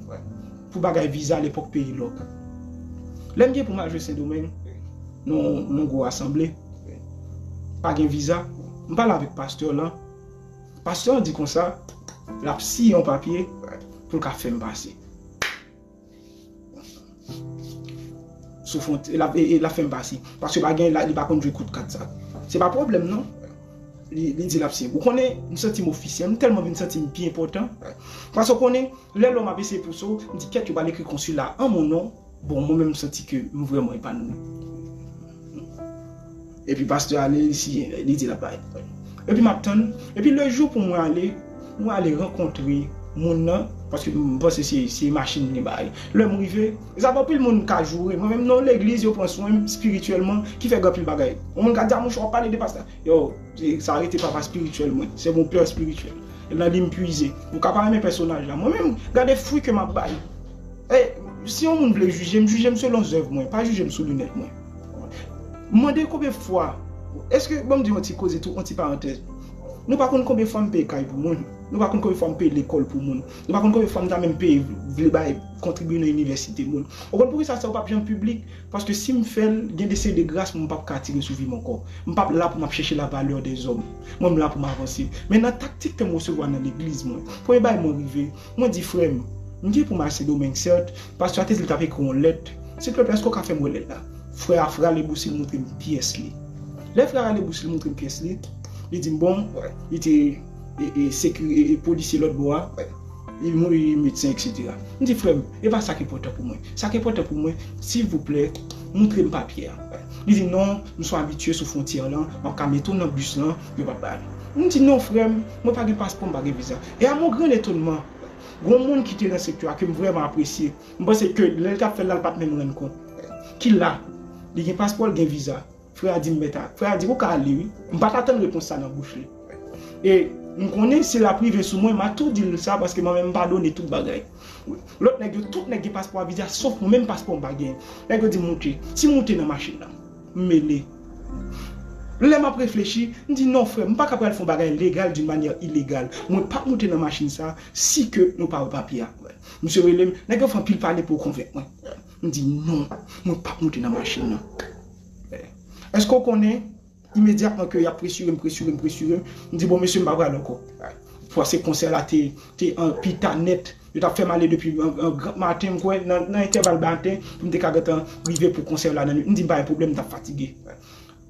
pou bagay viza lepòk peyi lòk. Lè m gen pou m al jwe Sendomeng, nan, nan gwo asanble, pa gen viza. M pale avèk pastè lan. Pastè lan di konsa, l ap siyen yon papye pou l ka fè m pase. Sou fwontyè, l ap, e, e, l ap fè m pase. Paske pa gen, li pa konn jwe kout kat sa. Se pa pwoblèm, non. Li, li di l ap siyen. Ou konnen, m santi m ofisyèl, m tèlman vin santi m pi enpòtan. Paske w konnen, lè lòm ap eseye pouse w, m di, kèt, yo pral ekri konsila an mon non. Bon, mwen menm, m santi ke m vrèman epanoui. Epi pastè ale, li siyen, li di l ap bay. Epi m ap tann. Epi le jou pou mwen ale, mwen ale rankontre moun nan, paske m panse se, se machin li bay. Lè m rive, sa pa anpil moun ka joure. Mwen menm nan legliz, yo pran swen m espirityèlman, ki fè gen anpil bagay. Yon moun ka di, a, monchè, w ap pale de pastè. Yo, se, sa rete papa espirityèl mwen. Se mon pè espirityèl. E nan li m pwize. Ou ka pa renmen pèsonaj la. Mwen menm, gade fwi ke m ap bay. E, si yon moun vle jije m, jije m selon zèv mwen, pa jije m sou linèt mwen. Mande konbyen fwa, èske, ban m di yon ti koze tou, yon ti parantèz. Nou pa konn konbyen fwa m peye kay pou moun. Nou pa konn konbyen fwa m peye lekòl pou moun. Nou pa konn konbyen fwa m ta menm peye, vle bay, kontribye nan inivèsite moun. Ou konn poukisa sa yo p ap janm piblik? Paske si m fè l, gen de seri de gras mwen m p ap ka atire sou vi m ankò. M p ap la pou m ap chèche la valè dèzòm. Mwen, m la pou m avanse. Men nan taktik ke m resevwa nan legliz mwen, premye bagay mwen rive, mwen di, frè m, m gen pou m al Sendomeng, sèt, pastè a te di l t ap ekri yon lèt. Silvouplè, èske w ka fè m wè lèt la? Frè a, frè a rale bous li, montre m pyès li. Lè frè a rale bous li, montre m pyès li, li di m, bon, li te e, e, sekiri-, e, e, polisye lòt bò a, li mouri, medsen, etsetera. M di, frè m, e pa sa k enpòtan pou mwen. Sa k enpòtan pou mwen, silvouplè, montre m papye a. Li di, non, m son abitye sou fwontyè lan, m ap ka mete w nan bis lan, yo p ap ba l. M di, non, frè m, mwen pa gen paspò, m pa gen viza. Et à mon grand étonnement, gen yon moun ki te nan sektè a ke m vrèman apresye. M panse ke lè l t ap fè l la, l pa t menm rann kont. Ki la, li gen paspò, l gen viza. Frè a di m mèt a, frè a di ou ka ale wi. M pa t atann repons sa nan bouch li. E m konnen si l ap rive sou mwen, m a tou di l sa paske mwen menm m padone tout bagay. Lòt nèg yo, tout nèg gen paspò a viza, sof mwen menm paspò m pa gen. Nèg yo di m moute. Si m moute nan machin nan, m mele. Lè m ap reflechi, m di non frè m, m pa ka pral fè yon bagay legal d'une manière illégale. Mwen p ap moute nan machin sa si ke nou pa wè papye a. Misye rele m, nèg yo fè anpil pale pou yo konvenk mwen. M di non, mwen p ap moute nan machin nan. Èske w konnen, imedyatman ke y ap presire m, presire m, presire m, m di, bon, mesye, m pa pral ankò. Paske konsè la te, te an pita nèt. Yo t ap fè m ale depi an, an gran maten, m kwè, nan, nan entèval maten, pou m te ka gentan rive pou konsè la nan nwit. M di, m pa gen pwoblèm, m t ap fatige.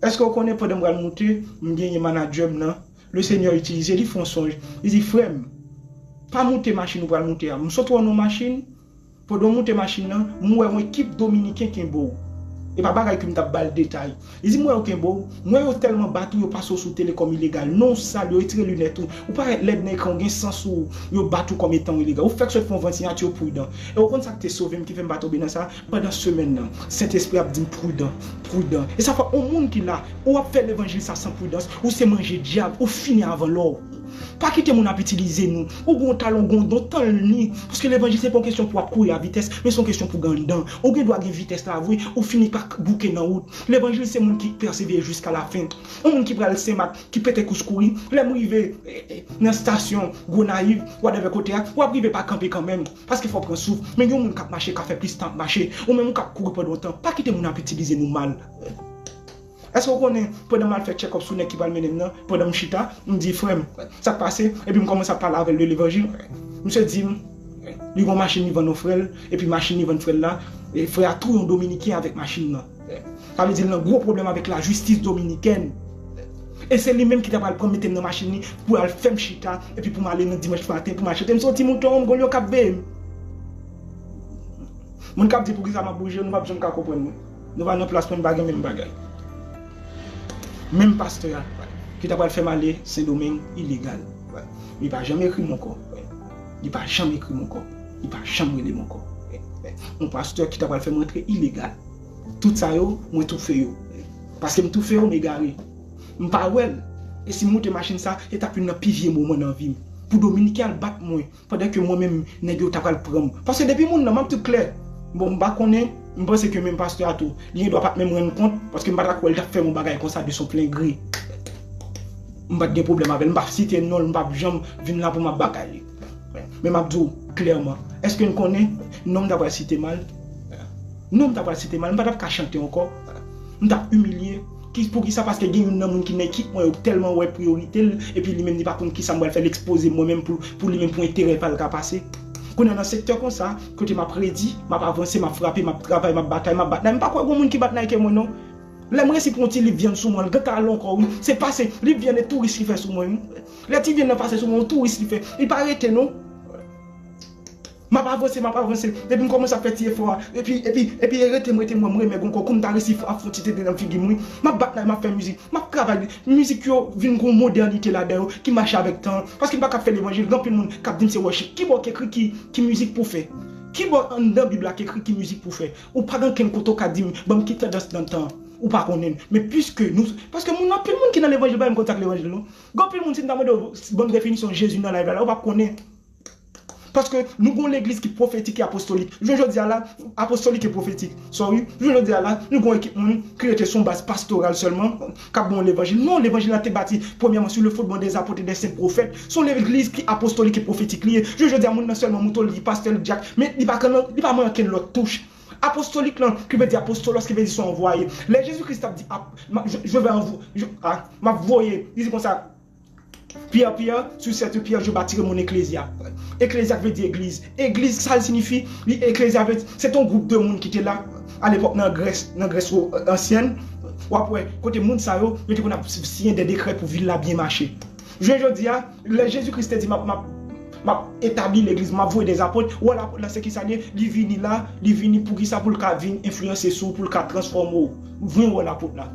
Èske w konnen, pandan m pral moute, m genyen manadjè m nan, Lesenyè itilize, li fè yon sonj. Li di, frè m, pa moute machin ou pral moute a. M sot wè w nan machin, Pandan w moute machin nan, m wè yon ekip dominiken kenbe w. E pa bagay ke m t ap ba l detay. Li di, m wè yo kenbe w, m wè yo tèlman bat ou, yo pase w sou tele kòm ilegal. Non w sal, yo retire linèt ou. Ou parèt lèd nan ekran, w gen san sou ou, yo bat ou kòm etan w ilegal. Ou fèk sot fè yon vant siyati, yo pridan. E w konn sa k te sove m, ki fè m pa tonbe nan sa? Pandan semèn nan, Sentespri ap di m, pridan, pridan. E sa fè yon moun ki la, ou ap fè levanjil sa san pridans, ou se manje dyab, ou fini avan lè w. Pa kite moun ap itilize nou. Ou gen yon talon, gen yon don, tann li. Paske levanjil se pa yon kesyon pou w ap kouri a vitès, men se yon kesyon pou w gen anndan. Ou gen dwa gen vitès la vre, ou fini pa k-, bouke nan wout. Levanjil se moun ki pèsevere jiska lafen. Yon moun ki pral Senmak, ki pete kous kouri. Lè m rive, eh, eh, nan estasyon Gonayiv, whatever kote a, w ap rive pa kanpe kanmenm. Paske fò w pran souf. Men gen yon moun k ap mache, ka fè plis tan ap mache. Ou menm ou k ap kouri pandan yon tan. Pa kite moun ap itilize nou mal. Èske w konnen, pandan m al fè tchèkòp sou nèg ki pral mennen m nan, pandan m chita, m di, frè m, sa k pase? Epi m kòmanse ap pale avè l de levanjil. Misye di m, li gen yon machin li vann yon frè l, epi machin li vann frè l la, e frè a touye yon dominiken avèk machin nan. Sa vle di l nan gwo pwoblèm avèk lajistis dominikèn. E se li menm ki ta pral pran m, mete m nan machin li pou al fè m chita, epi pou m ale nan dimanch maten, pou m al chante. M se yon ti mouton, m gon lyon k ap veye m. Moun k ap di poukisa m ap bouje, nou p ap janm ka konprann mwen. Nou pa nan plas mwen, m pa gen menm bagay. Menm pastè a, ki ta pral fè m ale Sendomeng ilegal. Li pa janm ekri m ankò. Li pa janm ekri m ankò. Li pa janm rele m ankò. Yon pastè ki ta pral fè m rantre ilegal. Tout sa yo, mwen toufe yo. Paske m toufe yo, m egare. M pa wè l. E si m moute machin sa, e t ap youn nan pi vye moman nan vi m. Pou Dominiken al bat mwen, pandan ke mwen menm, nèg yo ta pral pran m. Paske depi moun nan, m ap di w klè. Bon, m pa konnen, m panse ke menm pastè a tou, li gendwa pa t menm rann kont, paske m pa ta kwè l t ap fè m yon bagay konsa de son plen gre. M pa t gen pwoblèm avè l, m p ap site non l, m p ap janm vin la pou m ap bagay li. Men m ap di w klèman, èske n konnen non m ta pral site mal? Non m ta pral site mal, m pa t ap ka chante ankò. M t ap imilye, Ki, poukisa? Paske gen youn nan moun ki nan ekip mwen yo tèlman wè priyorite l, epi li menm li pa konn kisa m pral fè, l ekspoze mwen menm pou, pou li menm, pou enterè pa l ka pase. Kounye a nan sektè konsa, kote m ap redi, m ap avanse, m ap frape, m ap travay, m ap batay, m ap bat Nike, m pa kwè gon moun ki bat Nike mwen non. Lè m resi pran yon ti liv vyann sou mwen, l gentan ale ankò wi. Se pase, liv vyann e touris li fè sou mwen wi. Lè ti vyann nan pase sou mwen, yon touris li fè. Li pa rete non. M ap avanse, m ap avanse. Depi m kòmanse ap fè ti efò a. Epi, epi, epi, e rete m, rete m, m renmen gon kò. Kou m ta resi ap fè yon ti tete nan figi m wi. M ap bat la, m ap fè mizik. M ap travay. Mizik yo vin gon modènite ladan yo ki mache avèk tan an. Paske m pa ka fè levanjil. Gen anpil moun k ap di m se worship. Kibò ki ekri ki, ki mizik pou fè? Kibò anndan Bib la ki ekri ki mizik pou fè? Ou pa gen kenn kote w ka di m, ban m ki tandans nan tan an. Ou pa konnen. Men piske nou, paske moun, anpil moun ki nan levanjil pa menm konn sa k levanjil non. Gen anpil moun, si m ta mande w, ban m definisyon Jezi nan live la, la, ou p ap konnen. Paske nou gon legliz ki pwofetik e apostolik. Jounen jodi a la, apostolik e pwofetik. Sorry. Jounen jodi a la, nou gon ekip moun ki rete sou yon baz pastoral sèlman, k ap ba w levanjil. Non, levanjil la te bati premyèman sou le fondman dè apot e dè sen pwofèt. Se yon legliz ki apostolik e pwofetik li ye. Jounen jodi a, moun nan sèlman moute w, li pastè, li dyak, men li pa, li pa manyen okenn lòt touch. Apostolik lan, ki vle di apostolos, ki vle di se yon anvwaye. Lè Jezi Kris t ap di, ap, m a, je, je vais envo-, je, ah, m ap voye, li di konsa, Pierre, Pierre, sur cette pierre, je bâtirai mon ecclesia. Ecclesia vle di egliz. Egliz, sa l siyifi? Li, ecclesia vle di, se te yon gwoup de moun ki te la, a lepòk nan Grès, nan Grès ansyèn. W ap wè, kote moun sa yo, yo te konn ap siyen de dekrè pou vil la byen mache. Jounen jodi a, lè Jezi Kris te di, m ap, m ap, m ap etabli legliz, m ap voye de apot, wòl apot la se ki sa l ye? Li vini la, li vini pou ki sa? Pou l ka vin enfliyanse sou ou, pou l ka transfòme w. Vin wòl apot la.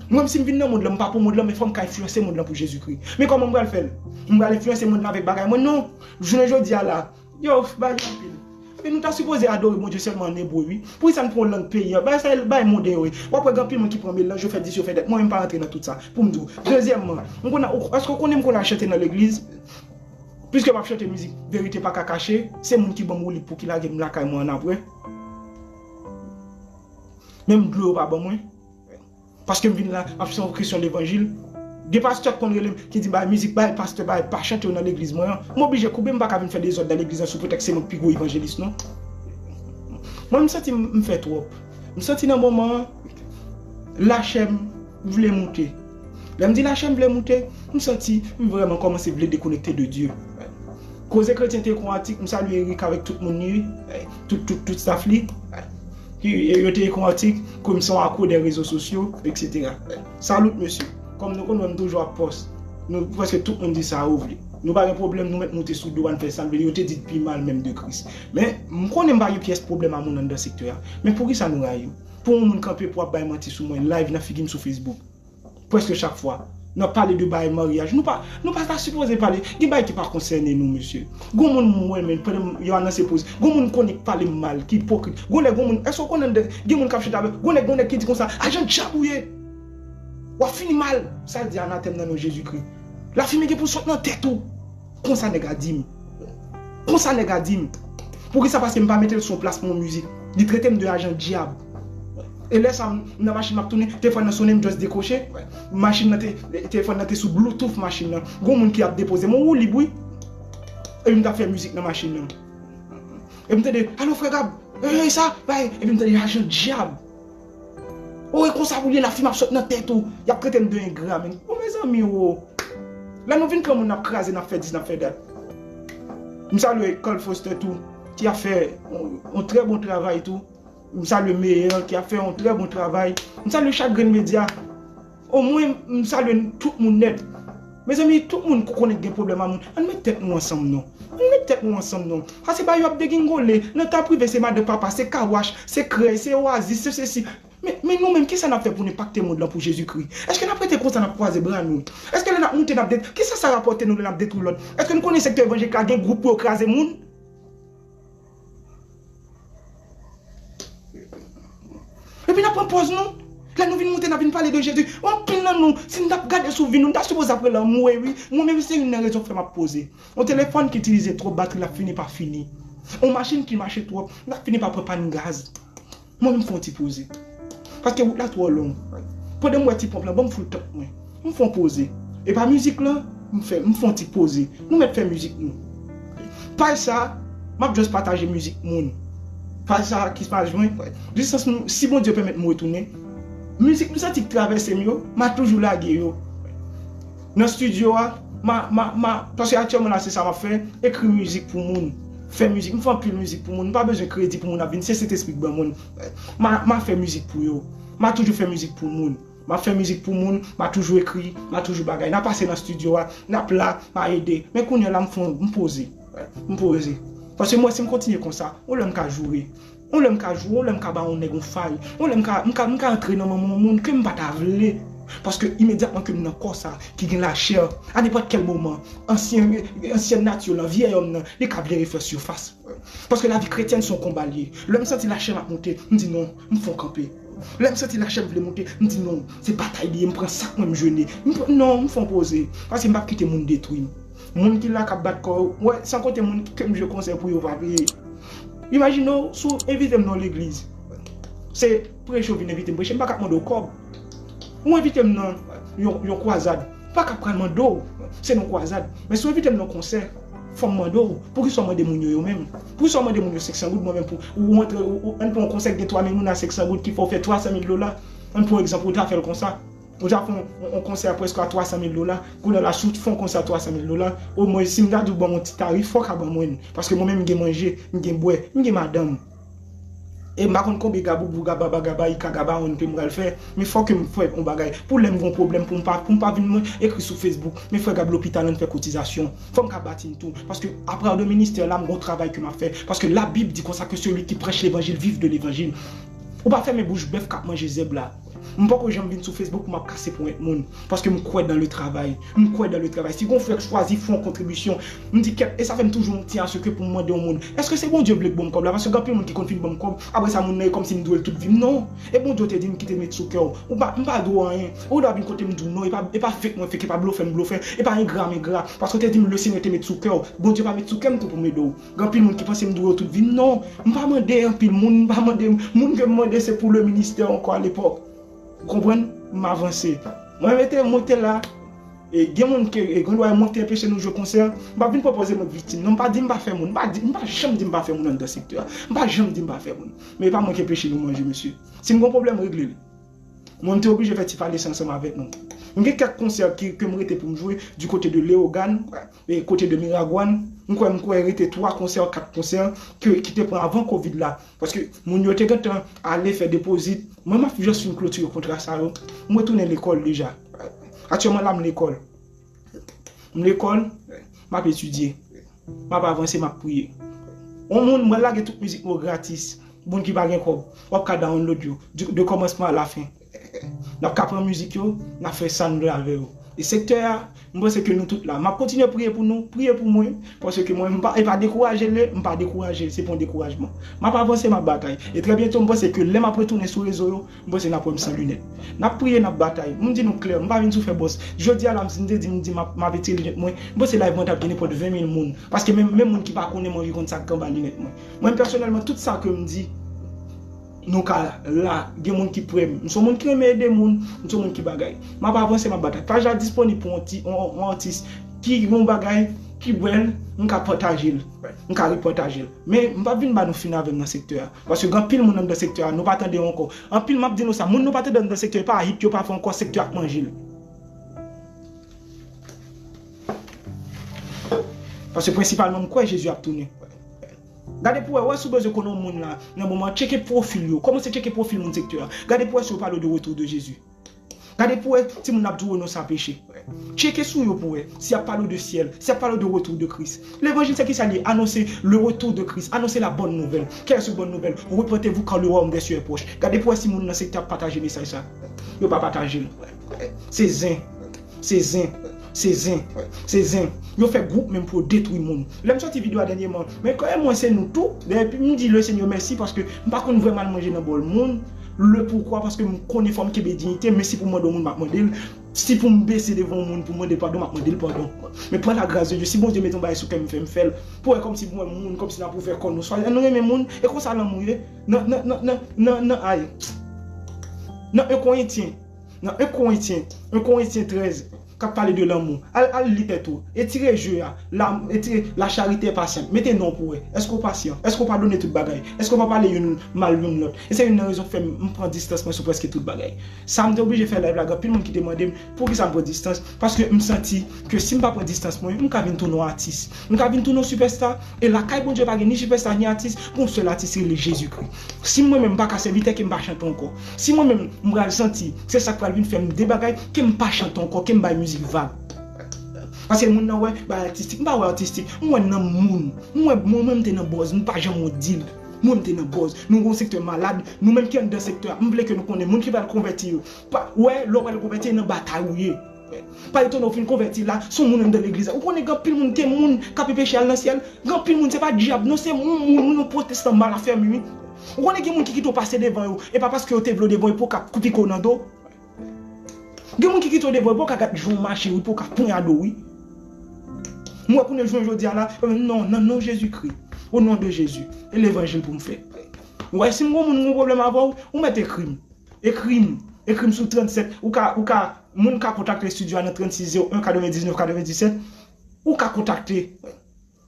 Mwen menm si m vin nan mond lan, m pa pou mond lan, men fò m ka enfliyanse mond lan pou Jezikri. Men kòman m pral fè l? M pral enfliyanse mond lan avèk bagay mwen? Non. Jounen jodi a la, yo, bagay anpil. Men nou ta sipoze adore Bondye sèlman an ebre, wi. Poukisa n pran yon lang peyi a? Bagay sa, bagay monden yo ye. W ap wè gen anpil moun ki pran melanj, yo fè dis, yo fè dat. Mwen menm m pa rantre nan tout sa. Pou m di w. Dezyèmman, m konn, èske w konnen m konn al chante nan legliz? Piske m ap chante mizik, verite pa ka kache, se moun ki ban m woulib pou ki lage m lakay mwen annapre. Menm dlo yo pa ban mwen. Paske m vin la, ap se yon kesyon levanjil. Gen pastè k konn rele m, ki di m bay mizik, bay pastè, bay, pa chante yo nan legliz mwen an. M oblije koube, m pa ka vin fè dezòd nan legliz lan sou pretèks se mwen k pi gwo evanjelis non. Mwen, m santi m, m fè twòp. M santi nan moman an, lachè m vle moute. Lè m di lachè m vle moute, m santi m vrèman kòmanse vle dekonekte de Dye. Koze Kretyen te ekri yon atik, m salye Eric avèk tout moun li, tout, tout, tout staff li. Ki, e, yo te ekri yon atik, ke m se yon akro dè rezo sosyo, et cetera. Salute, mesye. Kòm nou konn wè m toujou ap pòs. Nou, prèske tout moun di sa yo vle. Nou pa gen pwoblèm, nou mèt moute sou do a, n fè sa n vle. Yo te di pi mal menm de Kris. Men, m konnen m pa gen pyès pwoblèm a moun anndan sektè a. Men poukisa nou rayi m? Pou yon moun kanpe pou ap bay manti sou mwen, live nan figi m sou Facebook. Prèske chak fwa. N ap pale de bagay maryaj. Nou pa, nou pa ta sipoze pale. Gen bagay ki pa konsène nou, mesye. Gon moun mwen, men, pandan yo anonse poz. Gon moun konnen k pale m mal, ki ipokrit. Gon lè, gon moun, èske w konnen de, gen moun k ap chita avè, gon nèg, gon nèg ki di konsa, ajan dyab ou ye. W ap fini mal. Sa l di anatèm nan non Jezikri. Lafimen gen pou sot nan tèt ou. Konsa nèg a di m. Konsa nèg a di m. Poukisa? Paske m pa mete l sou yon plas pou yon mizik. Li trete m de ajan dyab. E lè sa, m nan machin, m ap tounen, telefòn nan sonnen, m just dekwoche. Machin nan te, telefòn nan te sou Bluetooth machin nan. Gon moun ki ap depoze m, ou lib wi. Epi m t ap fè mizik nan machin nan. Epi m tande, alo frè Gab, e sa, bay, epi m tande ajan dyab. O, e konsa pou l ye, lafimen ap sot nan tèt ou. Y ap trete m de engra, men. O, mezanmi, o. Lè nou vin pran moun, n ap kraze, n ap fè dis, n ap fè dat. M salye Carl Foster tou, ki ap fè yon, yon trè bon travay tou. M salye Meyer, ki ap fè yon trè bon travay. M salye chak grenn medya. Omwen, m salye tout moun nèt. Mezanmi, tout moun k konnen k gen pwoblèm a moun, ann met tèt nou ansanm non. Ann met tèt nou ansanm non. Pase bagay yo ap degingole. Nan ta prive, se madan papa, se kawach, se krèy, se oasis, se sesi. Men, men nou menm, kisa n ap fè pou n enpakte mond lan pou Jezikri? Èske n ap rete konsa, n ap kwaze bra nou? Èske lè n ap moute, n ap det-, kisa sa rapòte nou lè n ap detwi lòt? Èske n konnen sektè evanjelik la gen gwoup pou yo kraze moun? Epi n ap pran pòz nou. Lè nou vin moute, n ap vin pale de Jezi. Anpil nan nou, si n t ap gade sou vi nou, n ta sipoze ap rele anmwe wi. Mwen menm se youn nan rezon k fè m ap poze. Yon telefòn ki itilize twòp batri l ap fini pa fini. Yon machin ki mache twòp, l ap fini pa pran pàn gaz. Mwen menm fè yon ti poze. Paske wout la twò long. Pandan m wè ti ponp lan, ban m full tank mwen. M fè yon poze. E pa mizik lan, m fè, m fè yon ti poze. Nou mèt fè mizik nou. Paj sa, m ap just pataje mizik moun. Paj sa ki paj mwen, jistans m, si Bondye pèmèt m retounen, Mizik m santi k travèse m yo, m a toujou lage yo. Nan estidyo a, m a, m a, m a, paske aktyèlman la se sa m ap fè, ekri mizik pou moun. Fè mizik, m fè anpil mizik pou moun, m pa bezwen kredi pou moun ap vin, se Sentespri k ban moun. M a, m a fè mizik pou yo. M a toujou fè mizik pou moun. M ap fè mizik pou moun, m a toujou ekri, m a toujou bagay. N a pase nan estidyo a, n ap la, m a ede. Men kounye a la, m fè, m poze. M poze. Paske mwen, si m kontinye konsa, yon lè m ka joure. Yon lè m ka joure, yon lè m ka ba yon nèg yon fay. Yon lè m ka, m ka, m ka antre nan manman yon moun ke m pa ta vle. Paske imedyatman ke m nan kò sa, ki gen lachè, a nenpòt kèl moman, ansyen, ansyen nati lan, vyè òm nan, li ka vle refè sifas. Paske lavi kretyèn se yon konba l ye. Lè m santi lachè m ap monte, m di non, m fè yon kanpe. Lè m santi lachè m vle monte, m di non, se batay li ye, m pran sa k mwen m jene. M pran, non, m fè yon poze. Paske m p ap kite moun detwi m. Moun ki la k ap bat kò yo, wè, san konte moun ke m jwe konsè pou yo pa peye. Imajine w, si w envite m nan yon legliz, se preche w vin envite m preche, m pa ka mande w kòb. Ou envite m nan yon, yon kwazad, m pa ka pral mande w, se nan kwazad. Men si w envite m nan konsè, fò m mande w, poukisa w mande moun yo yo menm? Poukisa w mande moun yo senk san goud, mwen menm pou ou antre, ou, ou, ann pran yon konsè ki gen twa mil moun a senk san goud ki fè w fè twa san mil dola? Ann pran egzanp, ou ta fè l konsa. Ou ta fè yon, yon, yon konsè a prèske a twa san mil dola, kounye a la, si w fè yon konsè a twa san mil dola, omwen, si m ta di w ban m yon ti tarif, fò w ka ban mwen l. Paske mwen menm, m gen manje, m gen bwè, m gen madanm. E m pa konn konbyen gaboubou, gababa, gabayika, gabawonn ke m pral fè, men fò ke m fè yon bagay. Pou lè m gen yon pwoblèm, pou m pa, pou m pa vin mwen ekri sou Facebook, men frè, gad lopital, ann fè kotizasyon. Fò m ka bati m tou. Paske, apre de ministè la, m gen yon travay ke m ap fè. Paske Labib di konsa ke celui qui prêche l'évangile vive de l'évangile. Ou pa fèmen bouch bèf k ap manje zèb la. M poko janm vin sou Facebook pou m ap kase ponyèt moun. Paske m kwè dans le travail. M kwè dans le travail. Si gon frè k chwazi fè yon kontribisyon, m di kèt, e sa fè m toujou m tyen a se ke pou m mande yon moun, èske se Bondye vle k ban m kòb la? Paske gen anpil moun ki konn fin ban m kòb, apre sa moun nan e kòmsi m dwe l tout vi m. Non. E Bondye te di m kite met sou kè w. Ou pa, m pa dwe w anyen. Ou dwe vin kote m di w non. E pa, e pa fake mwen fake, e pa blofè m blofè, e pa engra m engra. Paske w te di m le Senyè te met sou kè w. Bondye pa met sou kè m tou pou m ede w. Gen anpil moun ki panse m dwe yo tout vi m. Non, m pa mande anpil moun, m pa mande, moun ke m mande se pou le ministè ankò alepòk. Ou konprann? M avanse. Mwen mete, mwen te la. E gen moun ke, e gen dwa mwen te anpeche nou jwe konsè. M pa vin pwopoze mwen viktim. Non, m pa di m pa fè moun. M pa di, m pa janm di m pa fè moun anndan sektè a. M pa janm di m pa fè moun. Men e pa mwen ki anpeche nou manje, mesye. Si m gen yon pwoblèm, regle l. Mwen, m te oblije fè ti pale sa ansanm avèk nou. M gen kèk konsè ki, ke m rete pou m jwe du côté de Leyogàn, e kote de Miragwàn. M kwè, m kwè rete twa konsè, kat konsè ke, ki te pran avan kovid la. Paske moun yo te gentan ale fè depozit. Mwen, m ap just fin klotire kontra sa yo. M retounen lekòl deja. Aktyèlman la, m lekòl. M lekòl, m ap etidye. M ap avanse, m ap priye. Yon moun, mwen lage tout mizik mwen gratis. Moun ki pa gen kòb, w ap ka download yo, du, de kòmansman a la fen. N ap ka pran mizik yo, n ap fè sa n vle avè yo. E sektè a, m panse ke nou tout la. M ap kontinye priye pou nou, priye pou mwen, paske mwen, m pa, e pa dekouraje l ye, m pa dekouraje, se pa yon dekourajman. M ap avanse, m ap batay. E trè byento, m panse ke lè m ap retounen sou rezo yo, m panse n ap wè m san linèt. N ap priye, n ap batay. M di nou klè, m pa vin sou fè bòs. Jodi a la, m, si m te di, m di m ap, m ap retire linèt mwen, m panse live mwen t ap gen nenpòt ven mil moun. Paske menm, menm moun ki pa konnen m anvi konn sa k anba linèt mwen. Mwen, pèsonèlman, tout sa ke m di, nou ka la, gen moun ki prè m. M se yon moun ki renmen ede moun, m se yon moun ki bagay. M ap avanse, m ap batay. Paj la disponib pou yon ti, yon, yon atis ki gen yon bagay ki bèl, m ka pataje l. M ka repataje l. Men, m p ap vin ba nou fin avè m nan sektè a. Paske gen anpil moun anndan sektè a, nou pa tande yo ankò. Anpil, m ap di nou sa, moun nou pa tande anndan sektè a, pa hit yo pa fè ankò, sektè a ap manje l. Paske prensipalman, m kwè Jezi ap tounen. Gade pou wè, wè si w bezwen konnen yon moun la, nan moman, tcheke pwofil yo. Kòmanse tcheke pwofil moun sektè a. Gade pou wè si yo pale w de retour de Jésus. Gade pou wè si moun ap di w non sa peche. Tcheke sou yo pou wè si y ap pale w de syèl, si y ap pale w de retour de Christ. Levanjil se kisa li ye? Anonse le retour de Christ, anonse la bonne nouvelle. Quelle est cette bonne nouvelle? Repentez-vous car le royaume des cieux est proche. Gade pou wè si moun nan sektè ap pataje mesaj sa. Yo pa pataje l. Se zen. Se zen. Se zen. Se zen. Yo fè gwoup menm pou yo detwi moun. Lè m sòti videyo a dènyèman, men kè mwen se nou tou. Epi m di le Senyè mèsi paske m pa konn vrèman al manje nan bòl moun. Le poukwa, paske m konnen fò m kenbe diyite m, men si pou m mande yon moun, m ap mande l. Si pou m bese devan yon moun pou m mande l padon, m ap mande l padon. Men pran la gras de Dye, si Bondye mete yon bagay sou kè m, fè m fè l. Pou wè kòmsi pou mwen moun, kòmsi n ap ouvè kò nou. Swa nou renmen moun, e konsa lanmou ye. Nan, nan, nan, nan, nan, nan, ay. Nan en Korentyen, nan en Korentyen, en Korentyen trèz, k ap pale de lanmou. Al, al li tèt ou. Etire je a. La, etire, la charité est patiente. Mete non pou wè. Èske w pasyan? Èske w padone tout bagay? Èske w pa pale youn mal youn lòt? E se youn nan rezon k fè m, m pran distans mwen sou prèske tout bagay. Sa m te oblije fè live la, gen anpil moun ki te mande m poukisa m pran distans. Paske m santi ke si m pa pran distans mwen, m ka vin tounen yon atis. M ka vin tounen yon sipèsta. E lakay Bondye pa gen ni sipèsta ni atis, gon sèl atis rele Jezikri. Si mwen menm m pa ka sèvitè, ke m pa chante ankò. Si mwen menm m pral santi se sa k pral vin fè m de bagay, ke m pa chante ankò, ke m bay mizik vag. Paske moun nan wè bagay atistik, m pa wè atistik, m wè nanm moun. M wè mwen menm m te nan bòz, m pa janm wont dil. Mwen m te nan bòz. Nou gon sektè malad, nou menm ki anndan sektè a, m vle ke nou konnen moun ki pral konvèti yo. Pa, wè, lè w pral konvèti, e nan batay ou ye. Pa etone w fin konvèti la, se yon moun anndan legliz la. Ou konnen gen anpil moun, te moun k ap peche al nan syèl. Gen anpil moun, se pa dyab, non, se moun, moun, moun, yon pwotestan mal afèmi, wi. Ou konnen gen moun ki kite w pase devan yo, e pa paske yo te vle w devan yo pou yo ka pike w nan do. Gen moun ki kite w devan yo pou yo ka gad jan w mache, wi, pou yo ka ponyade w, wi. Mwen, kounye jounen jodi a la, non, nan non Jezikri, o non de Jezi, e levanjil pou m fè. Ou wè, si m gon moun, m gon pwoblèm avè w, ou mèt ekri m. Ekri m. Ekri m sou trannsèt. Ou ka, ou ka, moun ka kontakte estidyo a nan trannsis zewo en katrevendiznèf katrevendiset. Ou ka kontakte.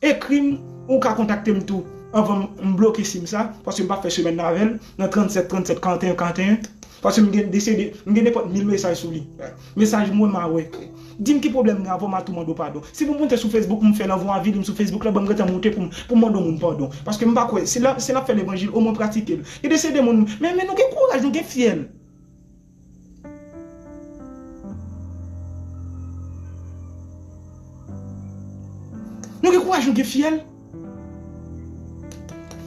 Ekri m, ou ka kontakte m tou. Anvan m, m bloke sim sa, paske m p ap fè semèn avè l, nan trannsèt trannsèt karanteyen karanteyen. Paske m gen desede, m gen nenpòt mil mesaj sou li. Mesaj mwen, m a wè. Di m ki pwoblèm gen avè w, m a tou mande w padon. Si pou m monte sou Facebook, m fè l anvan avi li m sou Facebook la, ban m gentan monte pou m, pou m mande yon moun padon. Paske m pa kwè, si l ap, si l ap fè levanjil, omwen pratike l. Gen de seri de moun, men, men nou gen kouraj, nou gen fyèl. Nou gen kouraj, nou gen fyèl.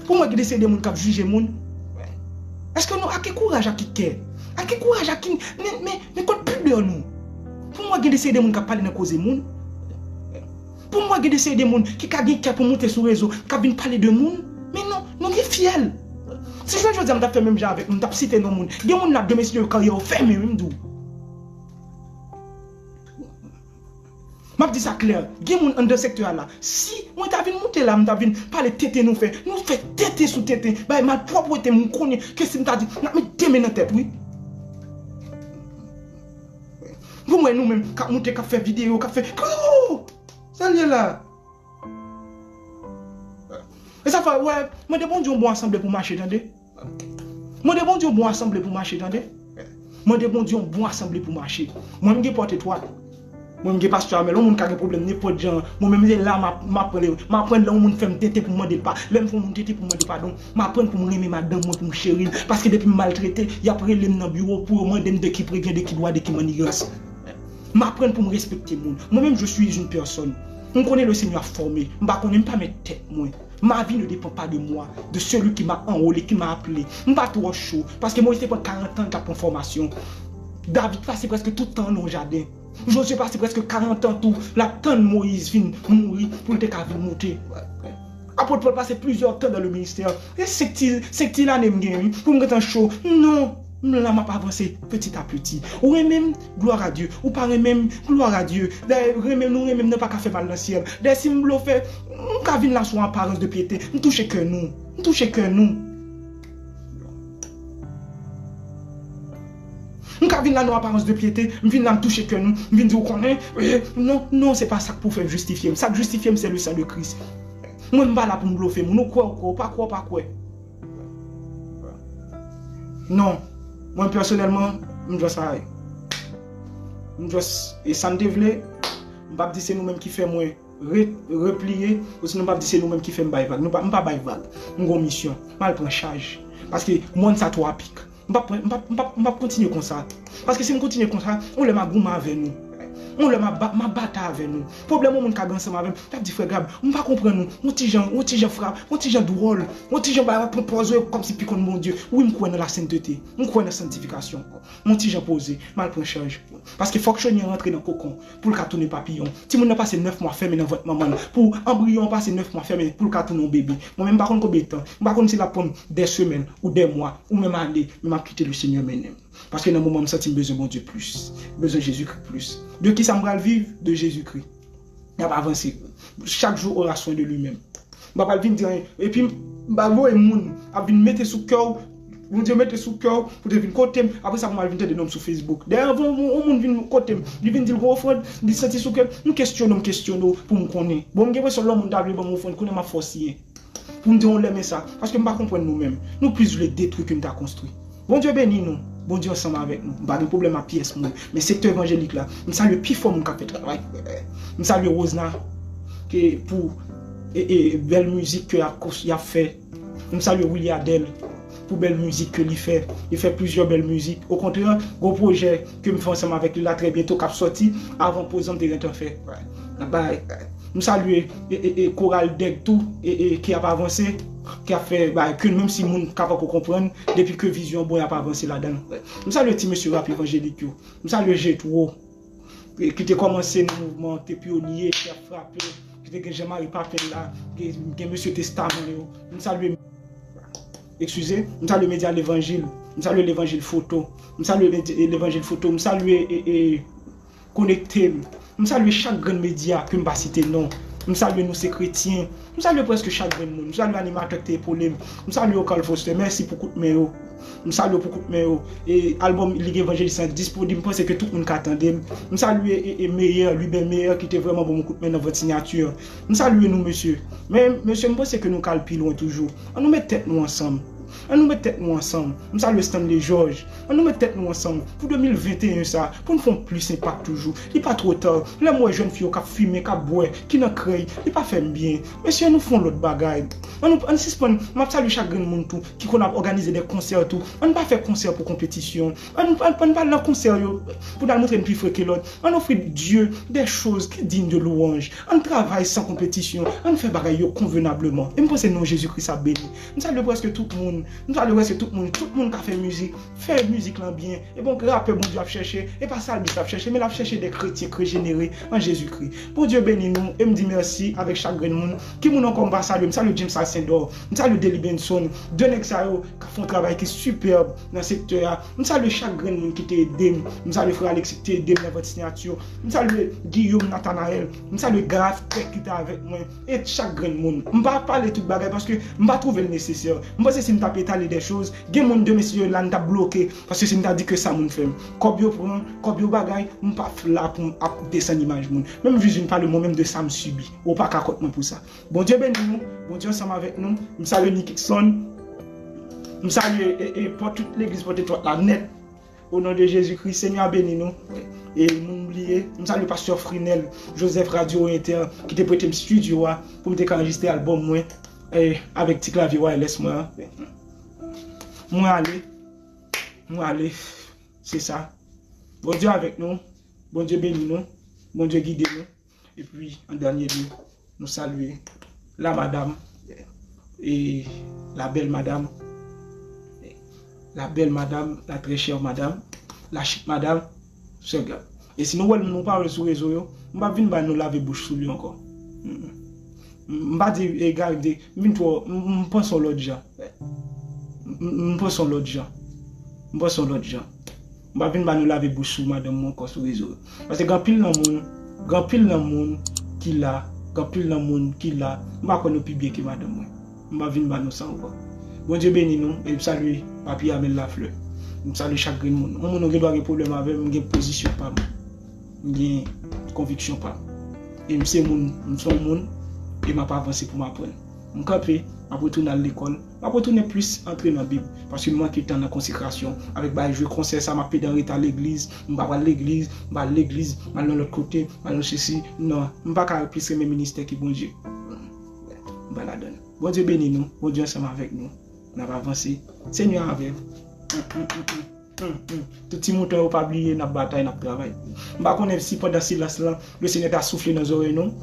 Pou mwen, gen de seri de moun k ap jije moun. Èske nou, ak ki kouraj, ak ki kè? Ak ki kouraj, ak ki, men, men, men kot pidè nou? Pou mwen, gen de seri de moun k ap pale nan koze moun. Pou mwen, gen de seri de moun ki ka gen kè pou moute sou rezo, k ap vin pale de moun. Men non, nou gen fyèl. Si jodi a m t ap fè menm jan avèk nou, m t ap site non moun. Gen moun la, demen, si Dye vle, karyè yo fèmen, wi, m di w. M ap di sa klè, gen moun anndan sektè a la. Si mwen ta vin moute la, m ta vin pale tenten nou fè. Nou fè tenten sou tenten. Bay malpwòpte, m konnen ke si m ta di, n ap met de men nan tèt, wi. Pou mwen, nou menm, k ap moute, k ap fè videyo, k ap fè, oh! Sa l ye la? E sa fè, wè, mande Bondye yon bon asanble pou mache, tande. Mande Bondye yon bon asanble pou mache, tande. Mande Bondye yon bon asanble pou mache. Mwen, m gen pòt etwat. Mwen, m gen pastè Amèl, yon moun ka gen pwoblèm nenpòt jan. Mwen menm, se la m ap, m ap pran li. M aprann lè yon moun fè m tenten pou m mande l pa. Lè m fè yon moun tenten pou m mande padon, m aprann pou m renmen madanm mwen, pou m cheri l. Paske depi m maltrete, y ap rele m nan biwo pou yo mande m de qui provient, de qui droit, de qui manigance. M aprann pou m respekte moun. Mwen menm, je suis une personne. M konnen le Seigneur ap fòme. M pa konnen, m pa mèt tèt mwen. Ma vie ne dépend pas de moi, de celui qui m'a enrôlé, qui m'a appelé. M pa twò cho, paske Moyiz te pran karant an k ap pran fòmasyon. David pase prèske tout tan nan yon jaden. Jozye pase prèske karant an tou, l ap tann Moyiz vin mouri pou l te ka vin moute. Apot Pòl pase plizyè tan dans le ministère. E senk ti, senk ti lane m gen, wi, pou m gentan cho. Non, m la, m ap avanse petit à petit. Ou renmen m? Gloire à Dieu. Ou pa renmen m? Gloire à Dieu. Dayè, renmen nou renmen m nan pa ka fè m al nan syèl. Dayè, si m blofè, m ka vin la sou aparans de pyete. M touche kè nou. M touche kè nou. M ka vin la nan aparans de pyete, m vin la, m touche kè nou, m vin di w konnen, eh, non, non, se pa sa k pou fè jistifye m. Sa k jistifye m, se le sang de Christ. Mwen, m pa la pou m blofe moun. Ou kwè, ou kwè, ou pa kwè, ou pa kwè. Non. Mwen, pèsonèlman, m just ay. M just, e sa m te vle, m p ap di se nou menm ki fè mwen re-, repliye, osinon m p ap di se nou menm ki fè m bay vag. Nou pa, m pa bay vag. M gon misyon. M al pran chaj. Paske mòn sa twò apik. M p ap pran, m p ap, m p ap, m p ap kontinye konsa. Paske si m kontinye konsa, yon lè m a goumen avè nou. Yon lè m a ba-, m a batay avè nou. Pwoblèm yon moun ka gen ansanm avè m, l ap di, "Frè Gab, m pa konprann ou. Yon ti jan, yon ti jan frap, yon ti jan dwòl, yon ti jan bagay, pran pòz ou kòmsi pi konn Bondye." Wi, m kwè nan lasentete. M kwè nan sanktifikasyon. Yon ti jan poze, m al pran chaj. Paske fòk chonye an rantre nan kokon pou l ka tounen papiyon. Timoun nan pase nèf mwa fèmen nan vant manman l. Pou anbriyon an pase nèf mwa fèmen pou l ka tounen yon bebe. Mwen menm, m pa konn konbyen tan. M pa konn si l ap pran m de semèn ou de mwa ou menm ane, men m ap kite le Senyè mennen m. Paske nan moman m santi m bezwen Bondye plis. M bezwen Jezikri plis. De kisa m pral viv? De Jezikri. N ap avanse. Chaque jour aura soin de lui-même. M pa pral vin di anyen. Epi m pa voye moun ap vin mete sou kè w Bondye mete sou kè w pou te vin kote m. Apre sa, pou m al vin tande non m sou Facebook. Dayè, anvan yon moun vin kote m, li vin di l gon ofrann, li santi sou kè m, m kesyone w, m kesyone w pou m konnen. Bon, m gen enpresyon lè yon moun ta vle ban m ofrann, kounye a m ap fè w siyen. Pou m di w lè men sa, paske m pa konprann nou menm. Nou plis vle detwi ke n ta konstwi. Bondye beni nou. Bondye ansanm avèk nou. M pa gen pwoblèm ak pyès moun. Men sektè evanjelik la, m salye pifò moun k ap fè travay. M salye Rosna ke pou e, e, bèl mizik ke y ap kons- y ap fè. M salye Willy Adèle pou bèl mizik ke li fè. Li fè plizyè bèl mizik. Okontrè, gwo pwojè ke m fè ansanm avèk li la trè byento k ap sòti avan poz an m te gentan fè. N ap bay. M salye e, e, e, koral Dèg tou e, e, ki ap avanse, ki ap fè bagay ke menm si moun ka pako konprann, depi ke vizyon bon y ap avanse ladan l. M salye ti mesye rap evanjelik yo. M salye Jetro, e, ki te kòmanse nan mouvman, te pyonye, ki ap frape, ki te gen Jean Marie Papin la, gen, gen mesye Testaman yo. M salye, eskize, m salye medya Levanjil, m salye Levanjil Foto, m salye medya- Levanjil Foto, m salye e, e, Konekte m. M salye chak grenn medya ke m pa site non. M salye nou se kretyen. M salye prèske chak grenn moun. M salye animatè ki te epole m. M salye w, Carl Foster. Mèsi pou kout men yo. M salye w pou kout men yo. E albòm Lig Evanjelis lan disponib. M panse ke tout moun ka tande l. M salye e, e Meyer, Luben Meyer, ki te vrèman ban m kout men nan vant siyati. M salye nou, mesye. Men, mesye, m panse ke nou ka al pi lwen toujou. Ann nou met tèt nou ansanm. Ann nou met tèt nou ansanm. M salye Stanley George. Ann nou met tèt nou ansanm pou de mil venteyen sa, pou n fè yon plis enpak toujou. Li pa twò ta. Lè m wè jèn fi yo k ap fimen, k ap bwè, ki nan krèy, li pa fè m byen. Mesye, ann nou fè yon lòt bagay. Ann nou, ann sispann, m ap salye chak grenn moun tou, ki konn ap òganize de konsè tou. Ann pa fè konsè pou konpetisyon. Ann, ann, ann pa al nan konsè yo pou n al montre n pi fre ke lòt. Ann ofri Dye de choz ki diy de lwanj. Ann travay san konpetisyon. Ann fè bagay yo konvenableman. E m panse non Jezikri sa beni. M salye prèske tout moun. M salye prèske tout moun. Tout moun ka fè mizik. Fè mizik lan byen. E bon, rapè Bondye ap chèche. E pa salmis l ap chèche, men l ap chèche de kretyen rejenere an Jezikri. Bondye beni nou. E m di mèsi avèk chak grenn moun. Ki moun ankò m pa salye? M salye James Alcindor. M salye Dely Benson. De nèg sa yo k ap fè yon travay ki sipèb nan sektè a. M salye chak grenn moun ki te ede m. M salye frè Alexis ki te ede m nan vant siyati. M salye Guillaume Nathanaël. M salye Gareth Peck ki te avèk mwen. E chak grenn moun. M pa pale tout bagay paske m pa twouve l nesesè. M panse si m t ap etale de choz, gen moun de mesye yo la n t ap bloke. Paske si m ta di ke sa moun fè m. Kòb yo pran, kòb yo bagay, m pa la pou m ap desann imaj moun. Menm jis vin pale mwen menm de sa m sibi. Ou pa ka kont mwen pou sa. Bondye beni nou. Bondye ansanm avèk nou. M salye Nickson. M salye e, e, pòt tout legliz Pòt Etwat la nèt. O non de Jezikri, Senyè a beni nou. E moun bliye, m salye pastè Frinel Joseph Radio Inter ki te prete m estidyo a pou m te ka anrejistre albòm mwen e, avèk ti klavye wireless mwen an. Mwen ale, mwen ale, se sa. Bondye avèk nou, Bondye beni nou, Bondye gide nou. Epi, an dènye lye, nou salye la madam, e la bèl madam, la bèl madam, la trè chè madam, la chik madam, sè Gab. E si nou wè l, nou pa wè l sou rezo yo, m p ap vin ba nou lave bouch sou li ankò. M, m, m pa di egare, m di, m vin twò, m, m panse yon lòt jan. M, m, m panse yon lòt jan. M panse yon lòt jan. M pa vin ba nou lave bouch sou madanm mwen ankò sou rezo yo. Paske gen anpil nan moun, gen anpil nan moun ki la, gen anpil nan moun ki la, m pa kwè nou pi byen ke madanm mwen. M pa vin ba nou sa ankò. Bondye beni nou, e m salye Papi Amel Lafleur. M salye chak grenn moun. Yon moun ou gen dwa gen pwoblèm avè m, m gen pozisyon pa m. M gen konviksyon pa m. E m se moun, m se yon moun, e m ap avanse pou m aprann. M kanpe, m ap retounen al lekòl, m ap retounen plis antre nan Bib, paske m manke tan nan konsekrasyon. Avèk bagay jwe konsè sa, m ap pede an reta legliz, m pa pral legliz, m pa al legliz, m al nan lòt kote, m al nan sesi. Non, m pa ka plis renmen ministè ke Bondye. M pa ladan l. Bondye beni nou, Bondye ansanm avèk nou. N ap avanse. Senyè avè w. Hum, hum. Tout ti mouton yo pa bliye, n ap batay, n ap travay. M pa konnen si pandan silans lan, Lesenyè ta soufle nan zòrèy nou,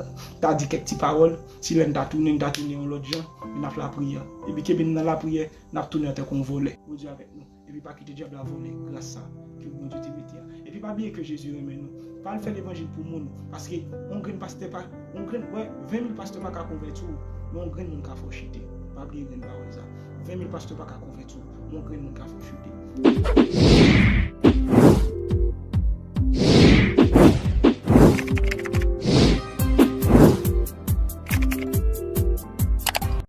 ta di kèk ti pawòl, si lè n ta tounen, n ta tounen yon lòt jan, men n ap lapriyè. Epi kenbe n nan lapriyè, n ap tounen antanke yon vòlè. Bondye avèk nou. Epi pa kite dyab la vòlè gras sa ke Bondye te mete a. Epi pa bliye ke Jezi renmen nou. Pa al fè levanjil pou moun, paske yon grenn pastè pa, yon grenn, wè, ven mil pastè pa ka konvèti w, men yon grenn moun ka fè w chite. Pa bliye grenn pawòl sa. Ven mil pastè pa ka konvèti w, men yon grenn moun ka fè w chite.